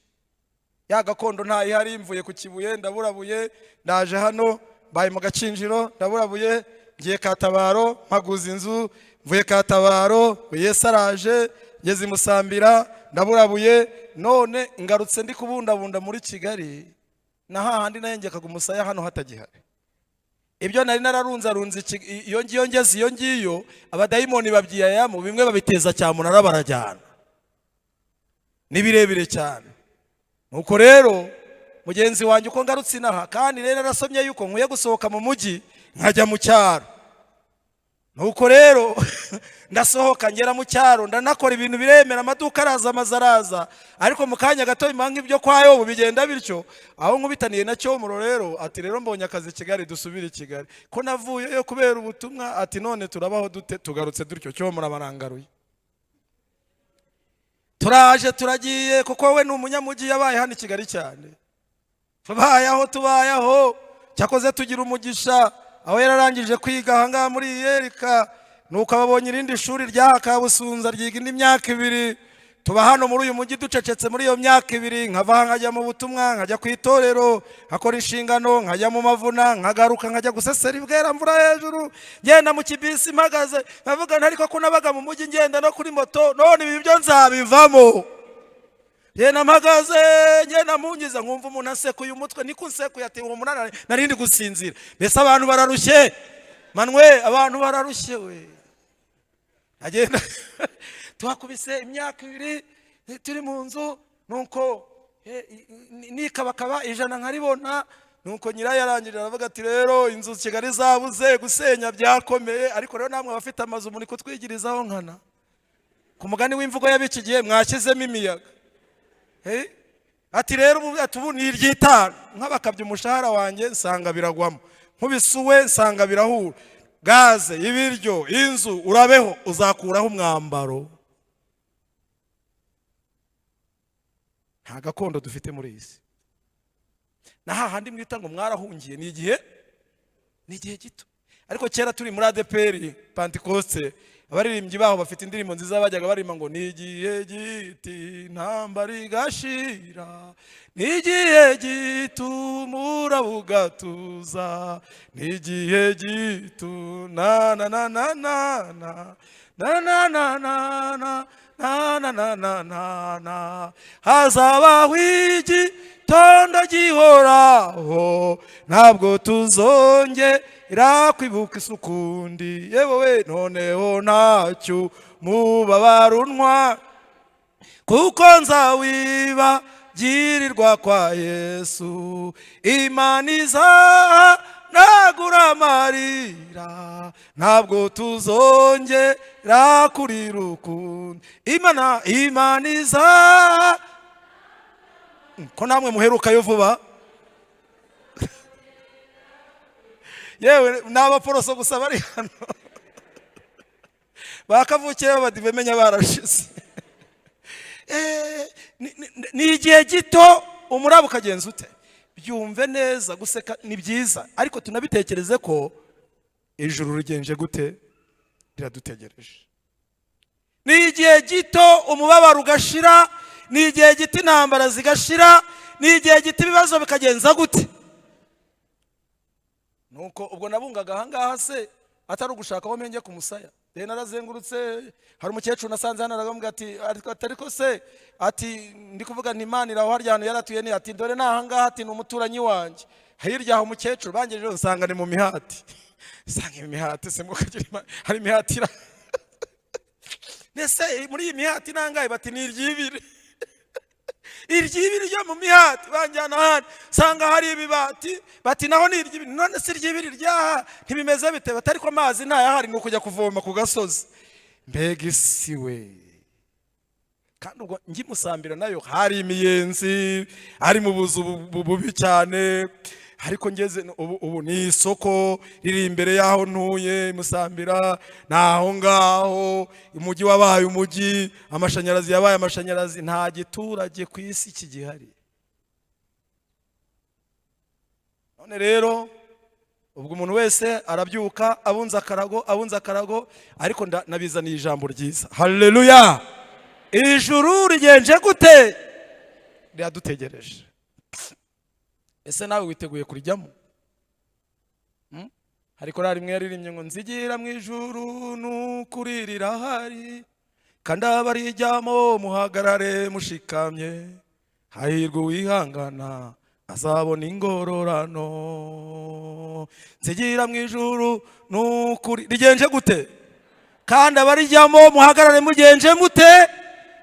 Ya gakondo ntayihari. Mvuye ku Kibuye, ndaburabuye, ndaje hano, mbaye mu Gakinjiro, ndaburabuye, ngiye Katabaro, mpaguza inzu. Mvuye Katabaro, Yesu araje, ngeze i Musambira, ndaburabuye, none ngarutse ndi kubundabunda muri Kigali, na hahandi nahengekaga umusaya hano hatagihari. Ibyo nari nararunzarunze iyo ngiyo, ngeze iyo ngiyo, abadayimoni babyiyayamo, bimwe babiteza cyamunara, barajyana. Ni birebire cyane. Nuko rero mugenzi wanjye, uko ngarutse inaha, kandi rero narasomye yuko nkwiye gusohoka mu mujyi nkajya mu cyaro. Nuko rero ndasohoka, ngera mu cyaro, ndanakora, ibintu biremera, amaduka araza, amazu araza, ariko mu kanya gato bimara nk'ibyo kwa Yobu, bigenda bityo. Aho nkubitaniye na Cyomoro rero, ati: "Rero mbonye akazi i Kigali, dusubire i Kigali." Ko navuyeyo kubera ubutumwa, ati: "None turabaho dute tugarutse dutyo?" Cyomoro abarangaruye, turaje, turagiye, kuko we ni umunyamujyi, yabaye hano i Kigali cyane. Tubayeho, tubayeho. Cyakoze tugira umugisha, aho yararangije kwiga ahangaha muri Yerika, nuko ababonye irindi shuri ryaha Kabusunza, ryiga indi myaka 2. Tuba hano muri uyu mujyi ducecetse muri iyo myaka 2. Nkava aha nkajya mu butumwa, nkajya ku itorero, nkakora inshingano, nkajya mu mavuna, nkagaruka, nkajya gusesera ibweramvura hejuru, ngenda mu kibisi mpagaze, nkavuga nti: "Ariko ko nabaga mu mujyi ngenda no kuri moto, none ibi byo nzabivamo?" Ngenda mpagaze, ngenda mpungiza, nkumva umuntu asekuye umutwe. Niko unsekuye, ati: "Uwo munani narindi gusinzira." Mbese abantu bararushye, manwe, abantu bararushye we. Agenda, tuhakubise imyaka 2 turi mu nzu. Nuko nikabakaba 100 nkaribona. Nuko nyirayo arangije aravuga ati: "Rero inzu Kigali zabuze, gusenya byakomeye, ariko rero namwe abafite amazu muri kutwigirizaho nkana." Ku mugani w'imvugo y'ab'iki gihe, mwashyizemo imiyaga. Ati rero ubu, ati ubu ni iry'itanu. Nk'abakabye umushahara wanjye, nsanga biragwamo, nkubisuwe nsanga birahura: gaze, ibiryo, inzu, urabeho, uzakuraho umwambaro. Nta gakondo dufite muri iyi si. Na hahandi mwita ngo mwarahungiye, ni igihe gito. Ariko kera turi muri ADEPR Pantekoste, abaririmbyi baho bafite indirimbo nziza bajyaga baririmba ngo: "Ni igihe giti intambara igashira, ni igihe gito umuraba ugatuza, ni igihe gito na na na na na na na na na na na na na na na na na, hazabaho igitondo gihoraho, ntabwo tuzongera kwibuka isukundi. Yewe we, noneho ntacyo mubabarunwa, kuko nzawiba girirwa kwa Yesu. Imana izahanagura amarira, ntabwo tuzongera kurira ukundi." Imana iza ko namwe muherukayo vuba. Yewe, ni abaporoso gusa bari hano, bakavukire b'abadive menya barashize. Ni igihe gito umuraba ukagenza ute? Byumve neza, guseka ni byiza, ariko tunabitekereze ko ijuru rigenje gute? Riradutegereje. Ni igihe gito umubabaro ugashira, ni igihe gito intambara zigashira, ni igihe gito ibibazo bikagenza gute? Nuko ubwo nabungaga ahangaha se, atari ugushaka aho mpenge ku musaya. Rero narazengurutse, hari umukecuru nasanze hano, aramubwira ati ariko se, ati ndi kuvuga nti Imana iraho harya hantu yaratuye, ni ati dore ni ahangaha, ati ni umuturanyi wanjye hirya aho. Umukecuru bangejeje usanga ni mu mihati, usanga imihati se mukagira hari imihati ira nese muri iyi mihati nangahe? Bati ni iry'ibiri, iry'ibiri ryo mu mihati. Banjyana ahandi usanga hari ibibati, bati naho ni iry'ibiri. None se iry'ibiri ryaha ntibimeze bite? Bati ariko amazi ntayahari, ni ukujya kuvoma ku gasozi. Mbega isi we! Kandi ubwo ngimusambira nayo hari imiyenzi, ari mu buzu bubi cyane, ariko ngeze ubu ni isoko riri imbere y'aho ntuye. Musambira ni aho ngaho, umujyi wabaye umujyi, amashanyarazi yabaye amashanyarazi, nta giturage ku isi kigihari. None rero ubwo umuntu wese arabyuka abunze akarago, abunze akarago, ariko nabizaniye ijambo ryiza. Haleluya! Ijuru rigenje gute? Riradutegereje. Ese nawe witeguye kurijyamo? Hari korali imwe yaririmbye ngo nzigira mu ijuru n'ukuri rirahari, kandi abarijyamo muhagarare mushikamye, hahirwa uwihangana azabona ingororano. Nzigira mu ijuru n'ukuri rigenje gute? Kandi abarijyamo muhagarare mugenje mute?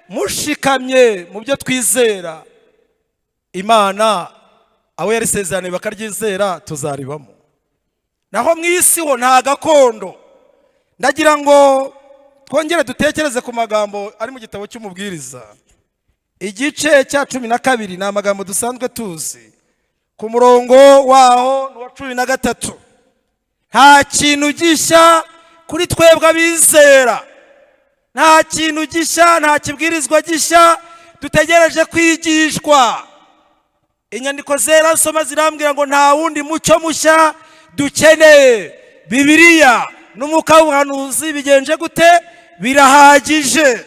Mushikamye mu byo twizera. Imana abo yarisezeraniye bakaryizera tuzaribamo, naho mu isi ho nta gakondo. Ndagira ngo twongere dutekereze ku magambo ari mu gitabo cy'Umubwiriza, igice cya 12. Ni amagambo dusanzwe tuzi. Ku murongo waho ni uwa 13. Nta kintu gishya kuri twebwe abizera, nta kintu gishya, nta kibwirizwa gishya dutegereje kwigishwa. Inyandiko zera nsoma zirambwira ngo nta wundi mucyo mushya dukeneye. Bibiliya n'umwuka w'ubuhanuzi bigenje gute? Birahagije.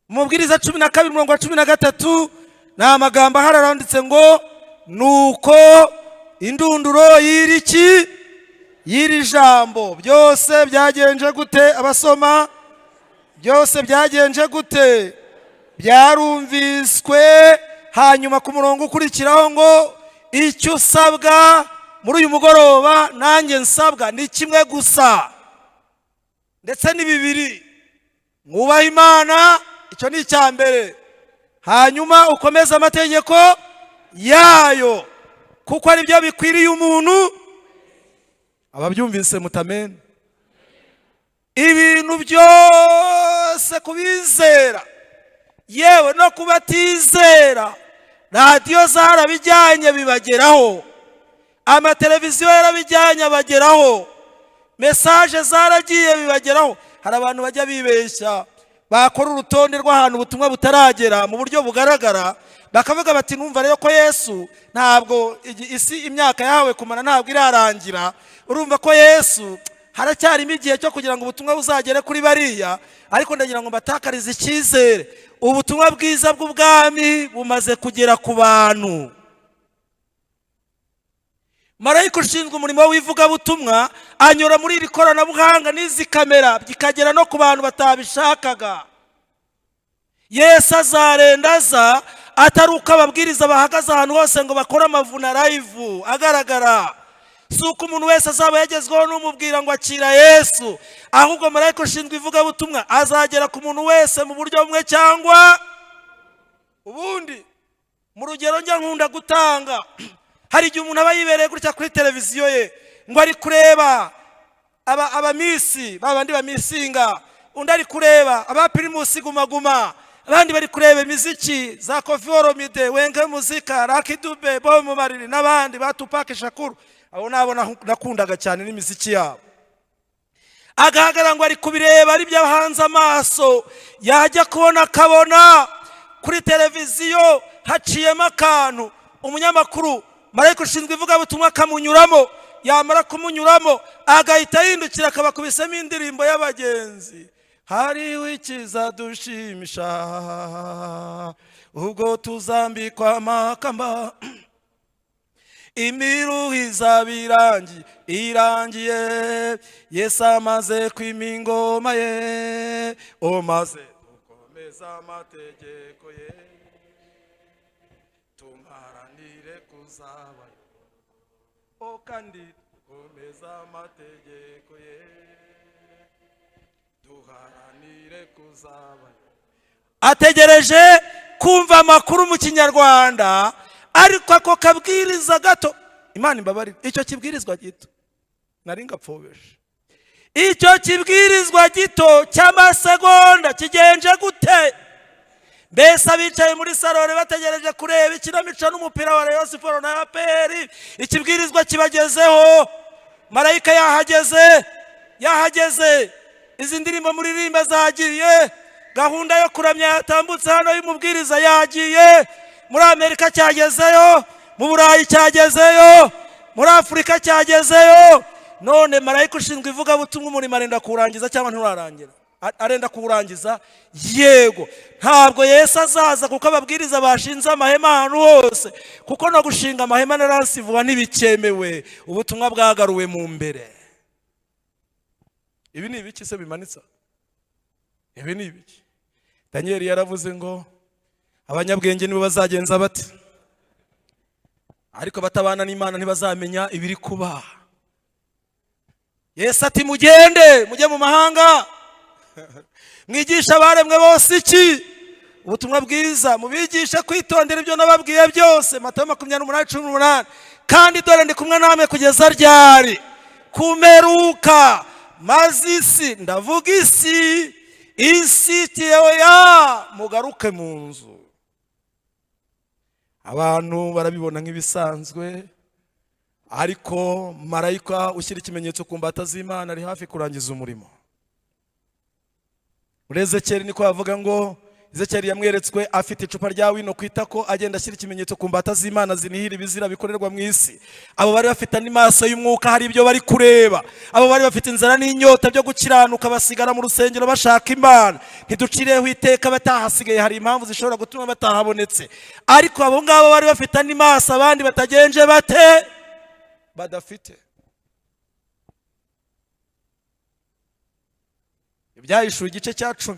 Umubwiriza 12 umurongo wa 13, ni amagambo ahari, aranditse ngo nuko indunduro y'iri ki y'iri jambo, byose byagenje gute? Abasoma, byose byagenje gute? Byarumviswe. Hanyuma ku murongo ukurikiraho ngo icyo usabwa muri uyu mugoroba, nanjye nsabwa, ni kimwe gusa, ndetse ni bibiri: mwubahe Imana, icyo ni icya mbere, hanyuma ukomeze amategeko yayo, kuko ari byo bikwiriye umuntu. Ababyumvise mutamene. Ibintu byose kubizera, yewe no kubatizera, radiyo zarabijyanye bibageraho, amateleviziyo yarabijyanye abageraho, message zaragiye bibageraho. Hari abantu bajya bibeshya, bakora urutonde rw'ahantu ubutumwa butaragera mu buryo bugaragara, bakavuga bati numva rero ko Yesu ntabwo isi imyaka yahawe kumara ntabwo irarangira, urumva ko Yesu haracyarimo igihe cyo kugira ngo ubutumwa buzagere kuri bariya. Ariko ndagira ngo mbatakarize icyizere: ubutumwa bwiza bw'ubwami bumaze kugera ku bantu. Marayika ushinzwe umurimo w'ivugabutumwa anyura muri iri koranabuhanga n'izi kamera, bikagera no ku bantu batabishakaga. Yesu azarenda aza atari uko ababwiriza bahagaze ahantu hose ngo bakore amavuna live agaragara, si uko umuntu wese azaba yagezweho n'umubwira ngo akira Yesu, ahubwo marayika ushinzwe ivugabutumwa azagera ku muntu wese mu buryo bumwe cyangwa ubundi. Mu rugero njya nkunda gutanga, hari igihe umuntu aba yibereye gutya kuri televiziyo ye ngo ari kureba abamisi ba bandi bamisinga, undi ari kureba aba Primus Guma Guma, abandi bari kureba imiziki za Koffi Olomide, Wenge Muzika, Lucky Dube, Bob Marley n'abandi ba Tupac Shakur. Abo nabo nakundaga cyane n'imiziki yabo. Agahagarara ngo ari kubireba, ari byo ahanze amaso, yajya kubona akabona kuri televiziyo haciyemo akantu, umunyamakuru marayika ushinzwe ivugabutumwa akamunyuramo, yamara kumunyuramo agahita yindukira akabakubisemo indirimbo y'abagenzi: hariho ikizadushimisha ubwo tuzambikwa amakamba. Imiruho izaba irangiye, irangiye, Yesu amaze kwima ingoma ye. O maze dukomeza amategeko ye, tumaranire kuzabayo. O kandi dukomeza amategeko ye, duharanire kuzabayo. Ategereje kumva amakuru mu Kinyarwanda, ariko ako kabwiriza gato, Imana imbabarire, icyo kibwirizwa gito nari ngapfobeshe, icyo kibwirizwa gito cy'amasegonda kigenje gute? Mbese abicaye muri salon bategereje kureba ikinamico n'umupira wa Rayon Sports na APR, ikibwirizwa kibagezeho, marayika yahageze, yahageze. Izi ndirimbo muririmba zagiye, gahunda yo kuramya yatambutse hano y'umubwiriza yagiye, muri Amerika cyagezeyo, mu Burayi cyagezeyo, muri Afurika cyagezeyo. None marayika ushinzwe ivugabutumwa, umurimo arenda kuwurangiza cyangwa nturarangira? Arenda kuwurangiza. Yego, ntabwo Yesu azaza kuko ababwiriza bashinze amahema ahantu hose, kuko no gushinga amahema na ransivuba ntibikemewe, ubutumwa bwagaruwe mu mbere. Ibi ni ibiki se bimanitse? Ibi ni ibiki? Daniyeli yaravuze ngo abanyabwenge nibo bazagenza bate, ariko batabana n'Imana ntibazamenya ibiri kuba. Yesu ati: "Mugende mujye mu mahanga, mwigisha abaremwe bose iki? Ubutumwa bwiza, mubigishe kwitondera ibyo nababwiye byose." Matayo 28:18. "Kandi dore ndi kumwe namwe kugeza ryari? Kumeruka. Maze isi, ndavuga isi, isi ya mugaruke mu nzu." Abantu barabibona nk'ibisanzwe, ariko marayika ushyira ikimenyetso ku mbata z'Imana ari hafi kurangiza umurimo. Muri Ezekeri niko bavuga ngo Ezekeri yamweretswe afite icupa rya wino ku itako, agenda ashyira ikimenyetso ku mbata z'Imana zinihira ibizira bikorerwa mu isi. Abo bari bafite andi maso y'umwuka, hari ibyo bari kureba. Abo bari bafite inzara n'inyota byo gukiranuka, basigara mu rusengero bashaka Imana. Ntiducireho iteka batahasigaye, hari impamvu zishobora gutuma batahabonetse, ariko abo ngabo bari bafite andi maso abandi batagenje bate? Badafite. Ibyahishuwe igice cya 10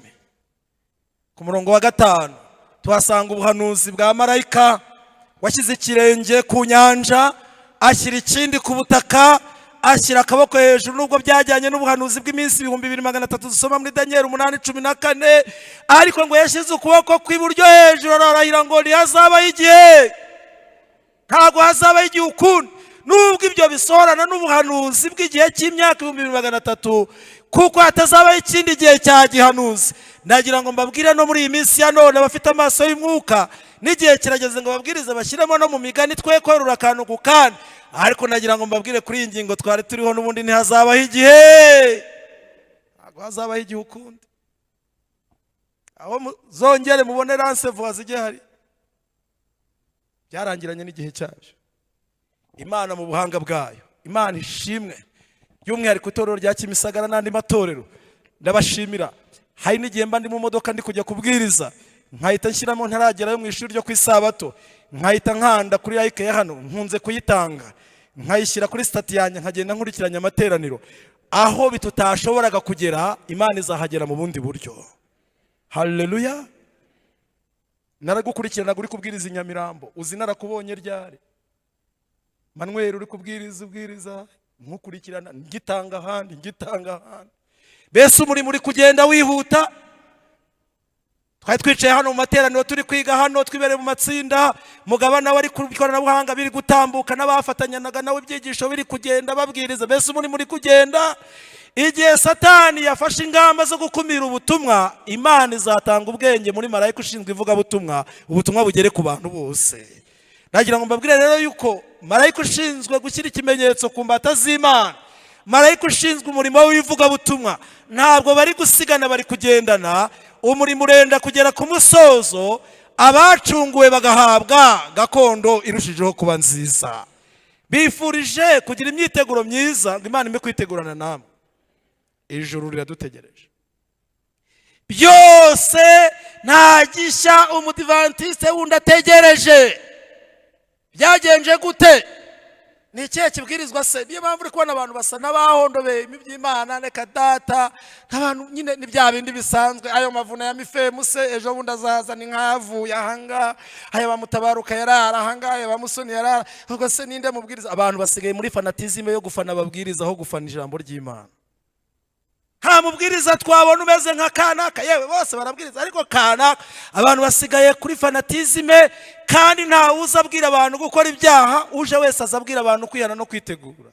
ku murongo wa 5, tuhasanga ubuhanuzi bwa marayika washyize ikirenge ku nyanja, ashyira ikindi ku butaka, ashyira akaboko hejuru. Nubwo byajyanye n'ubuhanuzi bw'iminsi 2300 dusoma muri Daniyeli 8:14, ariko ngo yashyize ukuboko kw'iburyo hejuru, ararahira ngo ntihazabaho igihe, ntabwo hazabaho igihe ukundi. Nubwo ibyo bisohorana n'ubuhanuzi bw'igihe cy'imyaka 2300, kuko hatazabaho ikindi gihe cya gihanuzi. Nagira ngo mbabwire no muri iyi minsi ya none, abafite amaso y'umwuka, n'igihe kirageze ngo babwirize bashyiremo no mu migani, twe korora akantu ku kandi. Ariko nagira ngo mbabwire kuri iyi ngingo twari turiho n'ubundi, ntihazabaho igihe, ntabwo hazabaho igihe ukundi. Aho muzongere mubone ransevuwa zijye hari byarangiranye n'igihe cyabyo. Imana mu buhanga bwayo, Imana ishimwe, by'umwihariko itorero rya Kimisagara n'andi matorero, ndabashimira. Hari n'igihe mba ndi mu modoka ndi kujya kubwiriza, nkahita nshyiramo, ntaragerayo mu ishuri ryo ku isabato, nkahita nkanda kuri like ya hano, nkunze kuyitanga, nkayishyira kuri status yanjye, nkagenda nkurikiranya amateraniro. Aho tutashoboraga kugera, Imana izahagera mu bundi buryo. Haleluya! Naragukurikiranaga uri kubwiriza i Nyamirambo. Uzi narakubonye ryari? Manuel, uri kubwiriza, ubwiriza nkukurikirana, ngitanga ahandi, ngitanga ahandi. Mbese umurimo uri kugenda wihuta. Twari twicaye hano mu materaniro, turi kwiga hano, twibereye mu matsinda, mugabane we ari ku ikoranabuhanga, biri gutambuka, n'abafatanyanaga nawe ibyigisho biri kugenda, babwiriza. Mbese umurimo uri kugenda. Igihe Satani yafashe ingamba zo gukumira ubutumwa, Imana izatanga ubwenge muri marayika ushinzwe ivugabutumwa, ubutumwa bugere ku bantu bose. Nagira ngo mbabwire rero yuko marayika ushinzwe gushyira ikimenyetso ku mbata z'Imana, marayika ushinzwe umurimo w'ivugabutumwa, ntabwo bari gusigana, bari kugendana. Umurimo urenda kugera ku musozo, abacunguwe bagahabwa gakondo irushijeho kuba nziza. Bifurije kugira imyiteguro myiza, ngo Imana impe kwitegurana namwe. Ijuru riradutegereje. Byose nta gishya umudivantiste wundi ategereje. Byagenje gute? Ni ikihe kibwirizwa se? Niyo mpamvu uri kubona abantu basa n'abahondobeye iby'Imana. Reka data, nk'abantu nyine ni bya bindi bisanzwe. Ayo mavuna ya mifemu se, ejo bundi azaza ni nk'avuye ahangaha, aya bamutabaruka yarara ahangaha, aya bamusoni yarara. Ubwo se ninde mubwiriza? Abantu basigaye muri fanatisme yo gufana ababwiriza aho gufana ijambo ry'Imana. Nta mubwiriza twabona umeze nka kanaka. Yewe, bose barabwiriza, ariko kanaka. Abantu basigaye kuri fanatisme, kandi ntawe uza abwira abantu gukora ibyaha. Uje wese aza abwira abantu kwihana no kwitegura.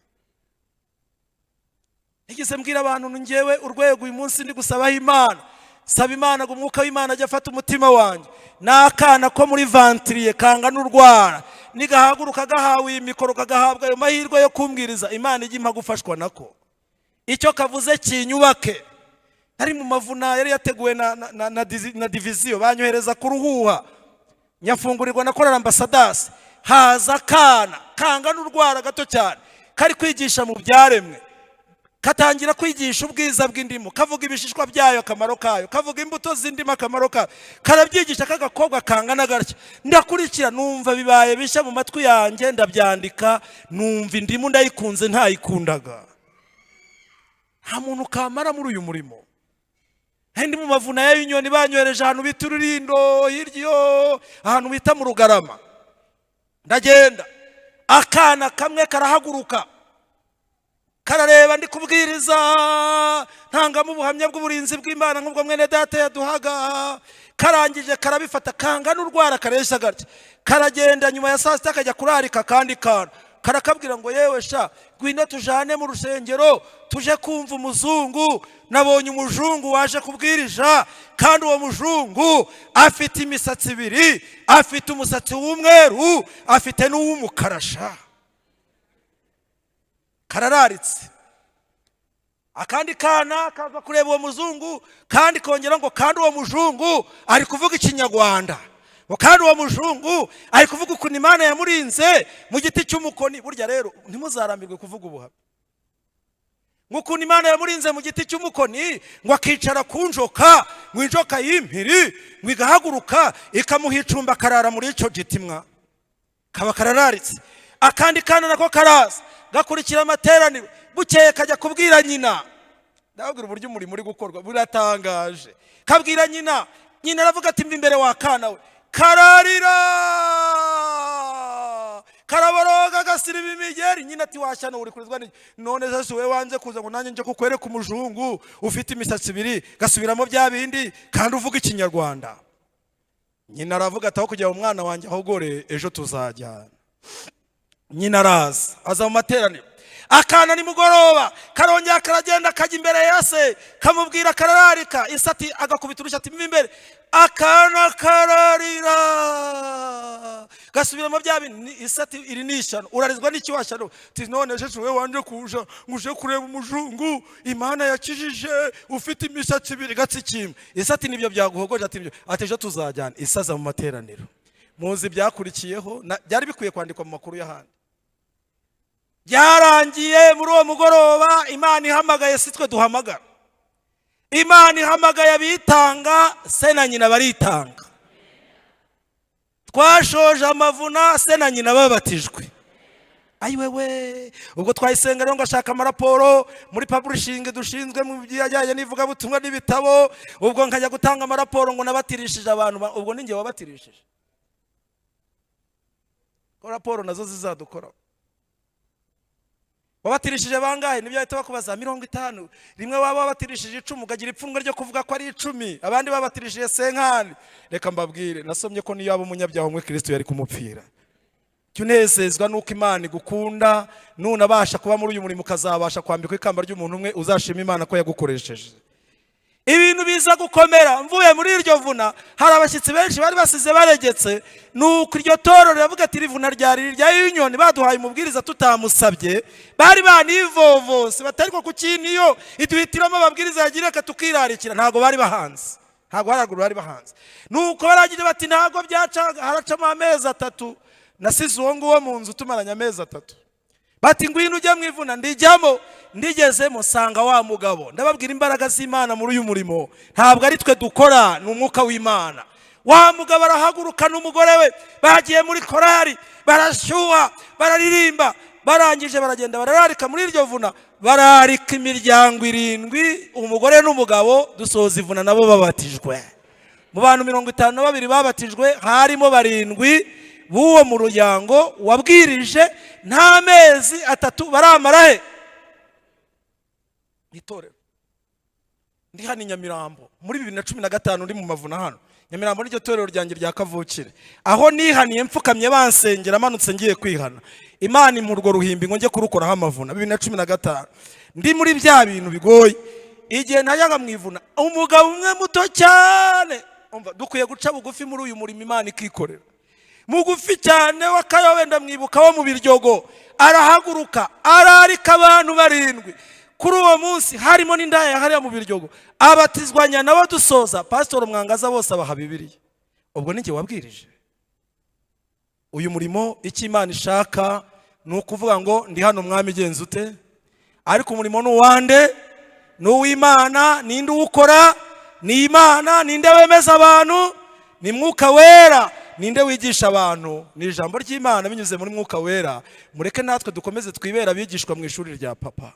Nigeze mbwira abantu, ngewe urwego uyu munsi ndi gusabaho Imana, saba Imana ngo umwuka w'Imana ajye afata umutima wanjye. Ni akana ko muri vantiriye kangana urwara, nigahaguruka gahawe iyi mikoro, kagahabwa ayo mahirwe yo kumbwiriza, Imana ijya impa gufashwa nako, icyo kavuze kinyubake. Nari mu mavuna yari yateguwe na diviziyo, banyohereza ku Ruhuha, nyafungurirwa na korali Ambassadors. Haza akana kangana urwara gato cyane, kari kwigisha mu byaremwe. Katangira kwigisha ubwiza bw'indimu, kavuga ibishishwa byayo akamaro kayo, kavuga imbuto z'indimu akamaro kayo, karabyigisha k'agakobwa kangana gatya. Ndakurikira, numva bibaye bishya mu matwi yanjye, ndabyandika, numva indimu ndayikunze ntayikundaga. Nta muntu kamara muri uyu murimo. Ndi mu mavuna ya y'inyoni, banyohereje ahantu bita Ururindo, hirya iyo ahantu bita mu Rugarama. Ndagenda, akana kamwe karahaguruka, karareba ndi kubwiriza, ntangamo ubuhamya bw'uburinzi bw'Imana nk'ubwo mwene data yaduhaga. Karangije karabifata, kangana urwara, kareshya gatya, karagenda. Nyuma ya saa sita kajya kurarika akandi kantu, karakabwira ngo: "Yewe sha, ngwino tujane mu rusengero, tuje kumva umuzungu. Nabonye umuzungu waje kubwiriza, kandi uwo muzungu afite imisatsi ibiri, afite umusatsi w'umweru, afite n'uw'umukara sha." Karararitse. Akandi kana kava kureba uwo muzungu, kandi kongera ngo: "Kandi uwo muzungu ari kuvuga Ikinyarwanda," ngo "kandi uwo muzungu ari kuvuga ukuntu Imana yamurinze mu giti cy'umukoni." Burya rero ntimuzarambirwe kuvuga ubuhamya. Ngo ukuntu Imana yamurinze mu giti cy'umukoni, ngo akicara ku njoka, ngo injoka y'impiri ngo igahaguruka ikamuha icumbi, akarara muri icyo giti mwa. Kaba karararitse. Akandi kana nako karaza, gakurikira amateraniro. Bukeye kajya kubwira nyina. Ndababwira uburyo umurimo uri gukorwa buratangaje. Kabwira nyina, nyina aravuga ati: "Mva imbere wa kana we." Kararira, karaboroga, gasiriba imigeri. Nyina ati: "Washyano, uri kurizwa n'iki none se? Wowe wanze kuza ngo nanjye nje kukwereka umuzungu ufite imisatsi ibiri, gasubiramo bya bindi, kandi uvuga Ikinyarwanda." Nyina aravuga ati: "Aho kugira ngo umwana wanjye ahogore, ejo tuzajyana." Nyina araza, aza mu materaniro. Akana nimugoroba karongera karagenda, kajya imbere ya se, kamubwira, karararika isati, agakubita urushyi ati: "Mva imbere." Akana kararira, gasubiramo bya bindi. Isati: "Iri ni ishyano, urarizwa n'iki washyano?" Ati: "None se wowe wanje kuja ngo uje kureba umuzungu Imana yakijije ufite imisatsi ibiri?" Gatsikima. Isati: "Nibyo byaguhogoje?" Ati: "Nibyo." Ati: "Ejo tuzajyana." Isaza mu materaniro. Muzi ibyakurikiyeho, byari bikwiye kwandikwa mu makuru y'ahandi. Byarangiye muri uwo mugoroba Imana ihamagaye, si twe duhamagara. Imana ihamagaye abitanga, se na nyina baritanga. Twashoje amavuna se na nyina babatijwe. Ayiwewe, ubwo twayisenga rero ngo ashaka amaraporo muri publishing dushinzwe mu bijyanye n'ivugabutumwa n'ibitabo. Ubwo nkajya gutanga amaraporo ngo nabatirishije abantu, ubwo ninjye wabatirishije, ko raporo nazo zizadukora. Wabatirishije bangahe? Nibyo bahita bakubaza. 50. Rimwe waba wabatirishije 10, ukagira ipfunwe ryo kuvuga ko ari 10, abandi babatirishije 50. Reka mbabwire, nasomye ko niyo yaba umunyabyaha umwe, Kirisito yari kumupfira. Jya unezezwa n'uko Imana igukunda. Nunabasha kuba muri uyu murimo, ukazabasha kwambikwa ikamba ry'umuntu umwe, uzashima Imana ko yagukoresheje. Ibintu biza gukomera. Mvuye muri iryo vuna, hari abashyitsi benshi bari basize baregetse. Nuko iryo toro riravuga ati: "Rivuna ryari irya y'inyoni, baduhaye umubwiriza tutamusabye." Bari banivovose batari ko kuki niyo iduhitiramo ababwiriza yagira, reka tukirarikira. Ntabwo bari bahanze, ntabwo haraguru bari bahanze. Nuko barangije bati: "Ntabwo byaca." Haracamo amezi 3, nasize uwo nguwo mu nzu, tumaranye amezi 3. Bati: "Ngwino ujye mu ivuna." Ndijyamo, ndigezemo sanga wa mugabo. Ndababwira imbaraga z'Imana muri uyu murimo, ntabwo ari twe dukora, ni umwuka w'Imana. Wa mugabo arahaguruka n'umugore we, bagiye muri korari, barashyuha, bararirimba. Barangije baragenda barararika muri iryo vuna, bararika imiryango 7, umugore n'umugabo, dusoza ivuna nabo babatijwe. Mu bantu 52 babatijwe harimo 7 b'uwo muryango wabwirije. Nta mezi 3 baramara he itorero. Ndi hano i Nyamirambo muri 2015, ndi mu mavuna hano Nyamirambo, n'iryo torero ryanjye rya kavukire, aho nihaniye mfukamye bansengera, amanutse ngiye kwihana, Imana impa urwo ruhimbi ngo njye kurukoraho amavuna. 2015 ndi muri bya bintu bigoye, igihe ntajyaga mu ivuna, umugabo umwe muto cyane, umva, dukwiye guca bugufi muri uyu murimo Imana ikikorera, mugufi cyane w'akayobe, ndamwibuka, wo mu Biryogo, arahaguruka ararika abantu 7. Kuri uwo munsi harimo n'indaya hariya mu Biryogo, abatizwanya nabo. Dusoza, Pasitori Mwangaza bose abaha Bibiliya. Ubwo ninjye wabwirije. Uyu murimo icyo Imana ishaka ni ukuvuga ngo ndi hano Mwami, genza ute? Ariko umurimo ni uwande? Ni uw'Imana. Ninde uwukora? Ni Imana. Ninde wemeza abantu? Ni Mwuka Wera. Ninde wigisha abantu? Ni ijambo ry'Imana binyuze muri Mwuka Wera. Mureke natwe dukomeze twibera abigishwa mu ishuri rya Papa.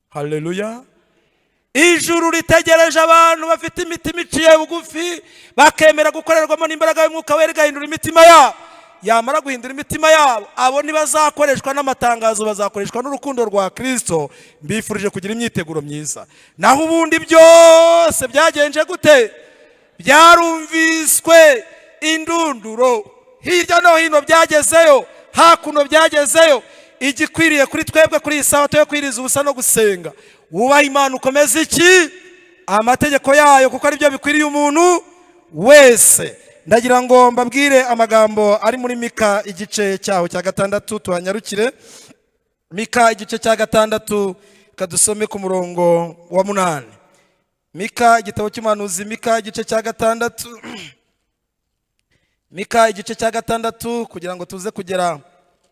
Haleluya! Ijuru ritegereje abantu bafite imitima iciye bugufi, bakemera gukorerwamo n'imbaraga y'Umwuka Wera, igahindura imitima yabo. Yamara guhindura imitima yabo, abo ntibazakoreshwa n'amatangazo, bazakoreshwa n'urukundo rwa Kirisito. Mbifurije kugira imyiteguro myiza. Naho ubundi byose byagenje gute? Byarumviswe indunduro hirya no hino, byagezeyo hakuno, byagezeyo. Igikwiriye kuri twebwe kuri iyi sabato yo kwiriza ubusa no gusenga: wubaha Imana, ukomeza iki? Amategeko yayo, kuko aribyo bikwiriye umuntu wese. Ndagira ngo mbabwire amagambo ari muri Mika igice cyaho cya 6, tuhanyarukire. Mika igice cya 6, kadusome ku murongo wa 8. Mika, igitabo cy'umuhanuzi Mika igice cya 6, Mika igice cya 6, kugira ngo tuze kugera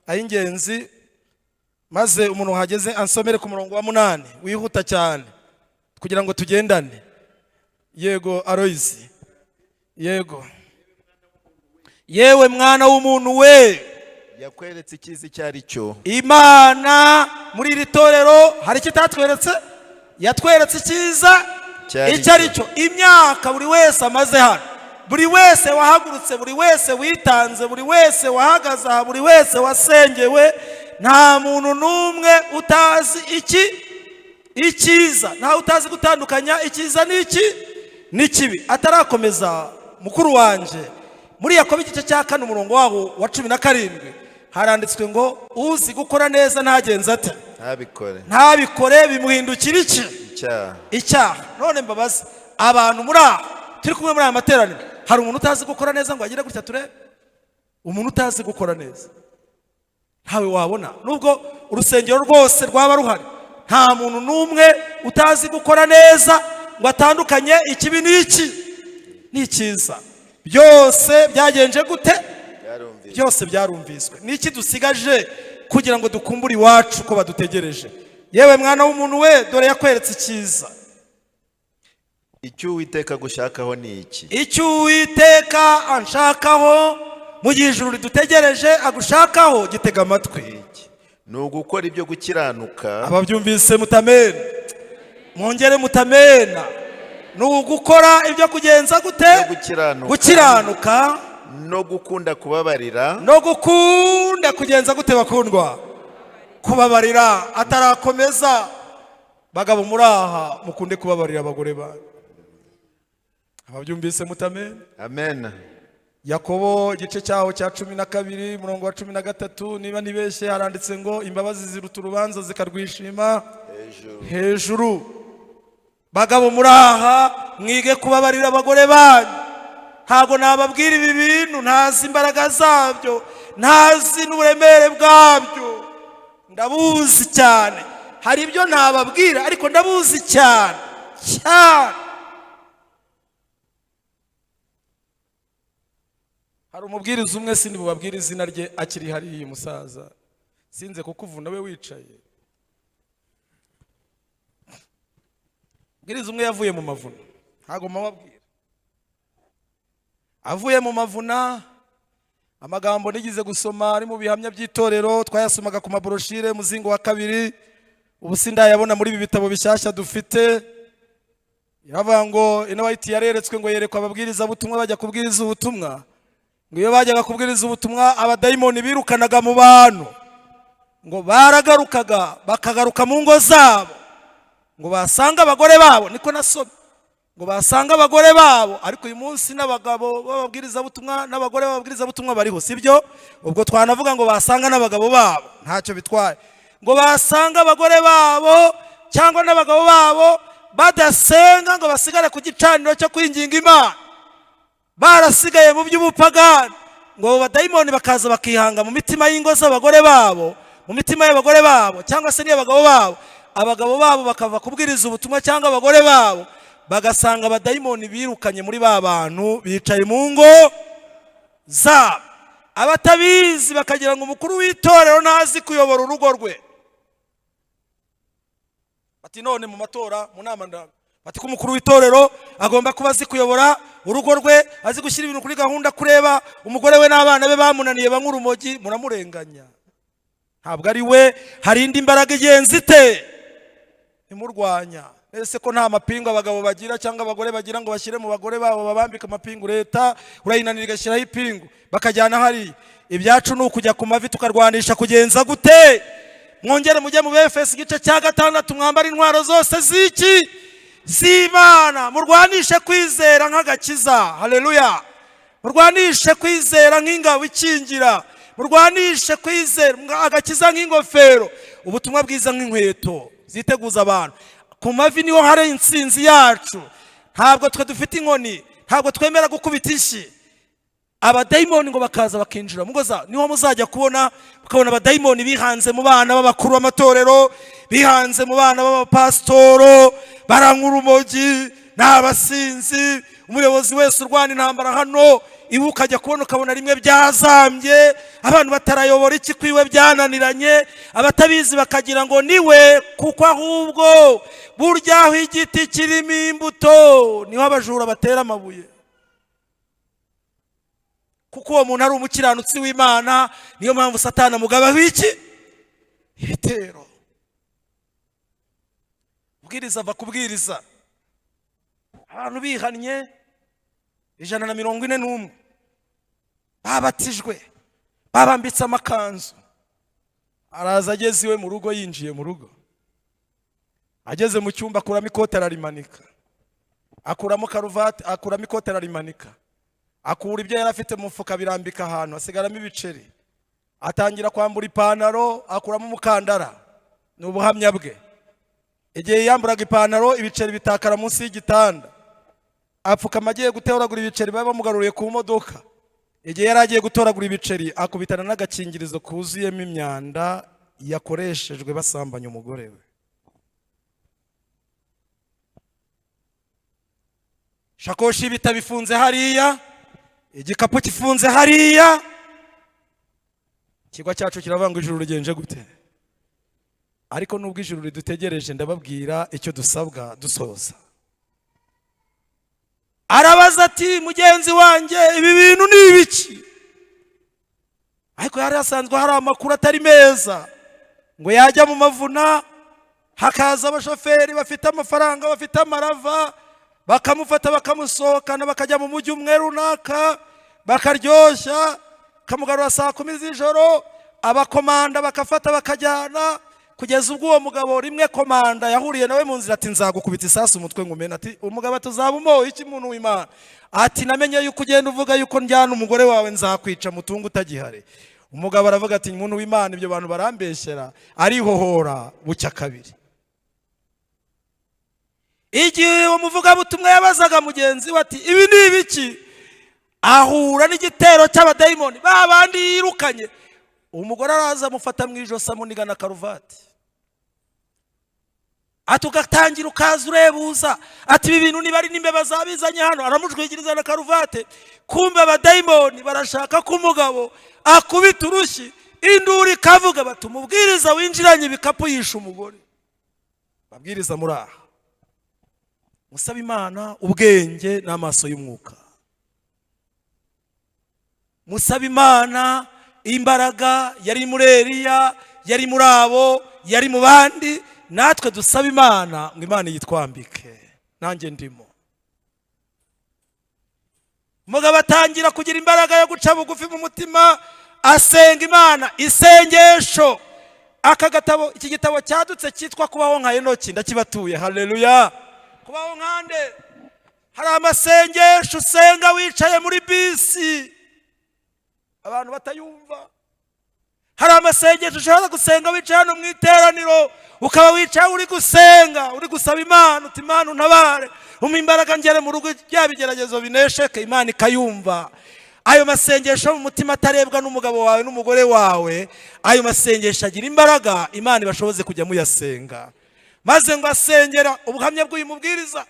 ah'ingenzi. Maze umuntu wahageze ansomere ku murongo wa 8, wihuta cyane kugira ngo tugendane. Yego Aloyizi, yego. Yewe mwana w'umuntu we, yakweretse icyiza icyo ari cyo. Imana muri iri torero hari icyo itatweretse? Yatweretse icyiza icyo ari cyo. Imyaka buri wese amaze hano, buri wese wahagurutse, buri wese witanze, buri wese wahagaze aha, buri wese wasengewe, nta muntu n'umwe utazi iki? Icyiza. Ntawe utazi gutandukanya icyiza n'iki? N'ikibi. Atarakomeza mukuru wanjye, muri Yakobo igice cya 4 umurongo wabo wa 17 haranditswe ngo: uzi gukora neza ntagenze ate? Ntabikore. Ntabikore, bimuhindukira iki? Icyaha. Icyaha. None mbabazi abantu muri aha turi kumwe muri aya materaniro, hari umuntu utazi gukora neza ngo agire gutya turebe? Umuntu utazi gukora neza ntawe wabona. Nubwo urusengero rwose rwaba ruhari, nta muntu n'umwe utazi gukora neza ngo atandukanye ikibi n'iki? N'icyiza. Byose byagenje gute? Byarumvise. Byose byarumviswe. Niki dusigaje kugira ngo dukumbure iwacu ko badutegereje? Yewe mwana w'umuntu we, dore yakweretse icyiza. Icyo Uwiteka agushakaho ni iki? Icyo Uwiteka anshakaho mu gihe ijuru ridutegereje, agushakaho, gitega amatwi. Ni ugukora ibyo gukiranuka. Ababyumvise mutamena, mwongere mutamena. Ni ugukora ibyo kugenza gute? No gukiranuka. Gukiranuka. No gukunda kubabarira. No gukunda kugenza gute bakundwa? Kubabarira. Atarakomeza, bagabo muri aha, mukunde kubabarira abagore banyu. Ababyumvise mutamena. Amen. Yakobo igice cyaho cya 12 umurongo wa 13, niba ntibeshye, haranditse ngo: imbabazi ziruta urubanza zikarwishima hejuru. Hejuru. Bagabo muri aha, mwige kubabarira abagore banyu. Ntabwo nababwira ibi bintu ntazi imbaraga zabyo, ntazi n'uburemere bwabyo. Ndabuzi cyane. Hari ibyo ntababwira, ariko ndabuzi cyane cyane. Hari umubwiriza umwe, sindi bubabwire izina rye, akiri hariya, musaza, sinze kukuvuna we wicaye. Umubwiriza umwe yavuye mu mavuna, ntabwo mubabwira, avuye mu mavuna Amagambo nigeze gusoma ari mu bihamya by'itorero, twayasomaga ku mabroshire, muzingo wa kabiri. Ubu sindayabona muri ibi bitabo bishyashya dufite. Iravuga ngo Ellen White yareretswe, ngo yerekwa ababwirizabutumwa bajya kubwiriza ubutumwa, ngo iyo bajyaga kubwiriza ubutumwa, abadayimoni birukanaga mu bantu ngo baragarukaga, bakagaruka mu ngo zabo, ngo basanga abagore babo, niko nasomye, ngo basanga abagore babo. Ariko uyu munsi n'abagabo b'ababwirizabutumwa n'abagore b'ababwirizabutumwa bariho, sibyo? Ubwo twanavuga ngo basanga n'abagabo babo, ntacyo bitwaye. Ngo basanga abagore babo cyangwa n'abagabo babo badasenga, ngo basigare ku gicaniro cyo kwinginga Imana, barasigaye mu by'ubupagani, ngo abo badayimoni bakaza bakihanga mu mitima y'ingo z'abagore babo, mu mitima y'abagore babo cyangwa se n'iy'abagabo babo. Abagabo babo bakava kubwiriza ubutumwa cyangwa abagore babo, bagasanga abadayimoni birukanye muri ba bantu bicaye mu ngo zabo. Abatabizi bakagira ngo umukuru w'itorero ntazi kuyobora urugo rwe. Bati none mu matora, mu nama ndanga, bati ko umukuru w'itorero agomba kuba azi kuyobora urugo rwe, azi gushyira ibintu kuri gahunda, kureba umugore we n'abana be bamunaniye banywa urumogi. Muramurenganya, ntabwo ari we, hari indi mbaraga igenza ite imurwanya. Ese ko nta mapingu abagabo bagira cyangwa abagore bagira ngo bashyire mu bagore babo, babambike amapingu? Leta urayinanira igashyiraho ipingu bakajyana hariya. Ibyacu ni ukujya ku mavi tukarwanisha kugenza gute? Mwongere mujye mu Befesi igice cya 6, mwambare intwaro zose z'iki? Z'Imana. Murwanishe kwizera nk'agakiza, haleluya! Murwanishe kwizera nk'ingabo ikingira, murwanishe kwizera agakiza nk'ingofero, ubutumwa bwiza nk'inkweto ziteguza abantu. Ku mavi niho hari intsinzi yacu. Ntabwo twe dufite inkoni, ntabwo twemera gukubita inshyi. Abadayimoni ngo bakaza bakinjira mu ngo zabo. Niho muzajya kubona, mukabona abadayimoni bihanze mu bana b'abakuru b'amatorero, bihanze mu bana b'abapasitoro, baranywa urumogi, ni abasinzi. Umuyobozi wese urwana intambara hano iwe, ukajya kubona ukabona rimwe byazambye, abantu batarayobora iki kwiwe byananiranye. Abatabizi bakagira ngo niwe, kuko ahubwo burya aho igiti kirimo imbuto niho abajura batera amabuye. Kuko uwo muntu ari umukiranutsi w'Imana, niyo mpamvu Satani amugabaho iki? Ibitero. Ubwiriza ava kubwiriza, abantu bihannye 141, babatijwe, babambitse amakanzu. Araza ageze iwe mu rugo, yinjiye mu rugo, ageze mu cyumba, akuramo ikote ararimanika, akuramo karuvati, akuramo ikote ararimanika, akura ibyo yari afite mu mufuka birambika ahantu, hasigaramo ibiceri. Atangira kwambura ipantaro, akuramo umukandara. Ni ubuhamya bwe. Igihe yamburaga ipantaro, ibiceri bitakara munsi y'igitanda. Apfukama agiye gutoragura ibiceri baba bamugaruriye ku modoka. Igihe yari agiye gutoragura ibiceri, akubitana n'agakingirizo kuzuyemo imyanda yakoreshejwe basambanya umugore we. Shakoshi y'ibitabo ifunze hariya, igikapu kifunze hariya. Ikigo cyacu kiravuga ngo ijuru rigenje gute? Ariko nubwo ijuru ridutegereje, ndababwira icyo dusabwa dusoza. Arabaza ati: "Mugenzi wanjye, ibi bintu ni ibiki?" Ariko yari hasanzwe hari amakuru atari meza, ngo yajya mu mavuna hakaza abashoferi bafite amafaranga, bafite amarava, bakamufata bakamusohokana, bakajya mu mujyi umwe runaka, bakaryoshya, bakamugarura saa 10 z'ijoro, abakomanda bakafata bakajyana, kugeza ubwo uwo mugabo rimwe komanda yahuriye nawe mu nzira, ati: "Nzagukubita isasu umutwe ngumena." Ati umugabo: "Tuzaba umoye iki, muntu w'Imana?" Ati: "Namenye yuko ugenda uvuga yuko njyana umugore wawe, nzakwica mutungo utagihari." Umugabo aravuga ati: "Muntu w'Imana, ibyo bantu barambeshyera." Arihohora bucya kabiri. Igihe uwo muvugabutumwa yabazaga mugenzi we ati: "Ibi ni ibiki?" ahura n'igitero cy'abadayimoni ba bandi yirukanye. Umugore araza amufata mu ijosi, amuniga na karuvati. Ati: "Ugatangira ukaza urebuza." Ati: "Ibi bintu niba ari n'imbeba zabizanye hano." Aramujwigiriza na karuvate. Kumbe abadayimoni barashaka ko umugabo akubita urushyi, induru ikavuga, bati: "Umubwiriza winjiranye ibikapu yishe umugore." Babwiriza muri aha, musaba Imana ubwenge n'amaso y'umwuka. Musaba Imana imbaraga yari muri Eliya, yari muri abo, yari mu bandi. Natwe dusaba Imana ngo Imana yitwambike, nanjye ndimo. Umugabo atangira kugira imbaraga yo guca bugufi mu mutima, asenga Imana isengesho. Aka gatabo, iki gitabo cyadutse cyitwa "Kubaho nka Enoki", ndakibatuye. Haleluya! Kubaho nkande? Hari amasengesho usenga wicaye muri bisi abantu batayumva. Hari amasengesho ushobora gusenga wicaye hano mu iteraniro, ukaba wicaye uri gusenga, uri gusaba Imana uti: "Imana, untabare, umpa imbaraga ngere mu rugo, bya bigeragezo binesheke." Imana ikayumva. Ayo masengesho mu mutima atarebwa n'umugabo wawe n'umugore wawe, ayo masengesho agira imbaraga. Imana ibashoboze kujya muyasenga. Maze ngo asengera, ubuhamya bw'uyu mubwiriza,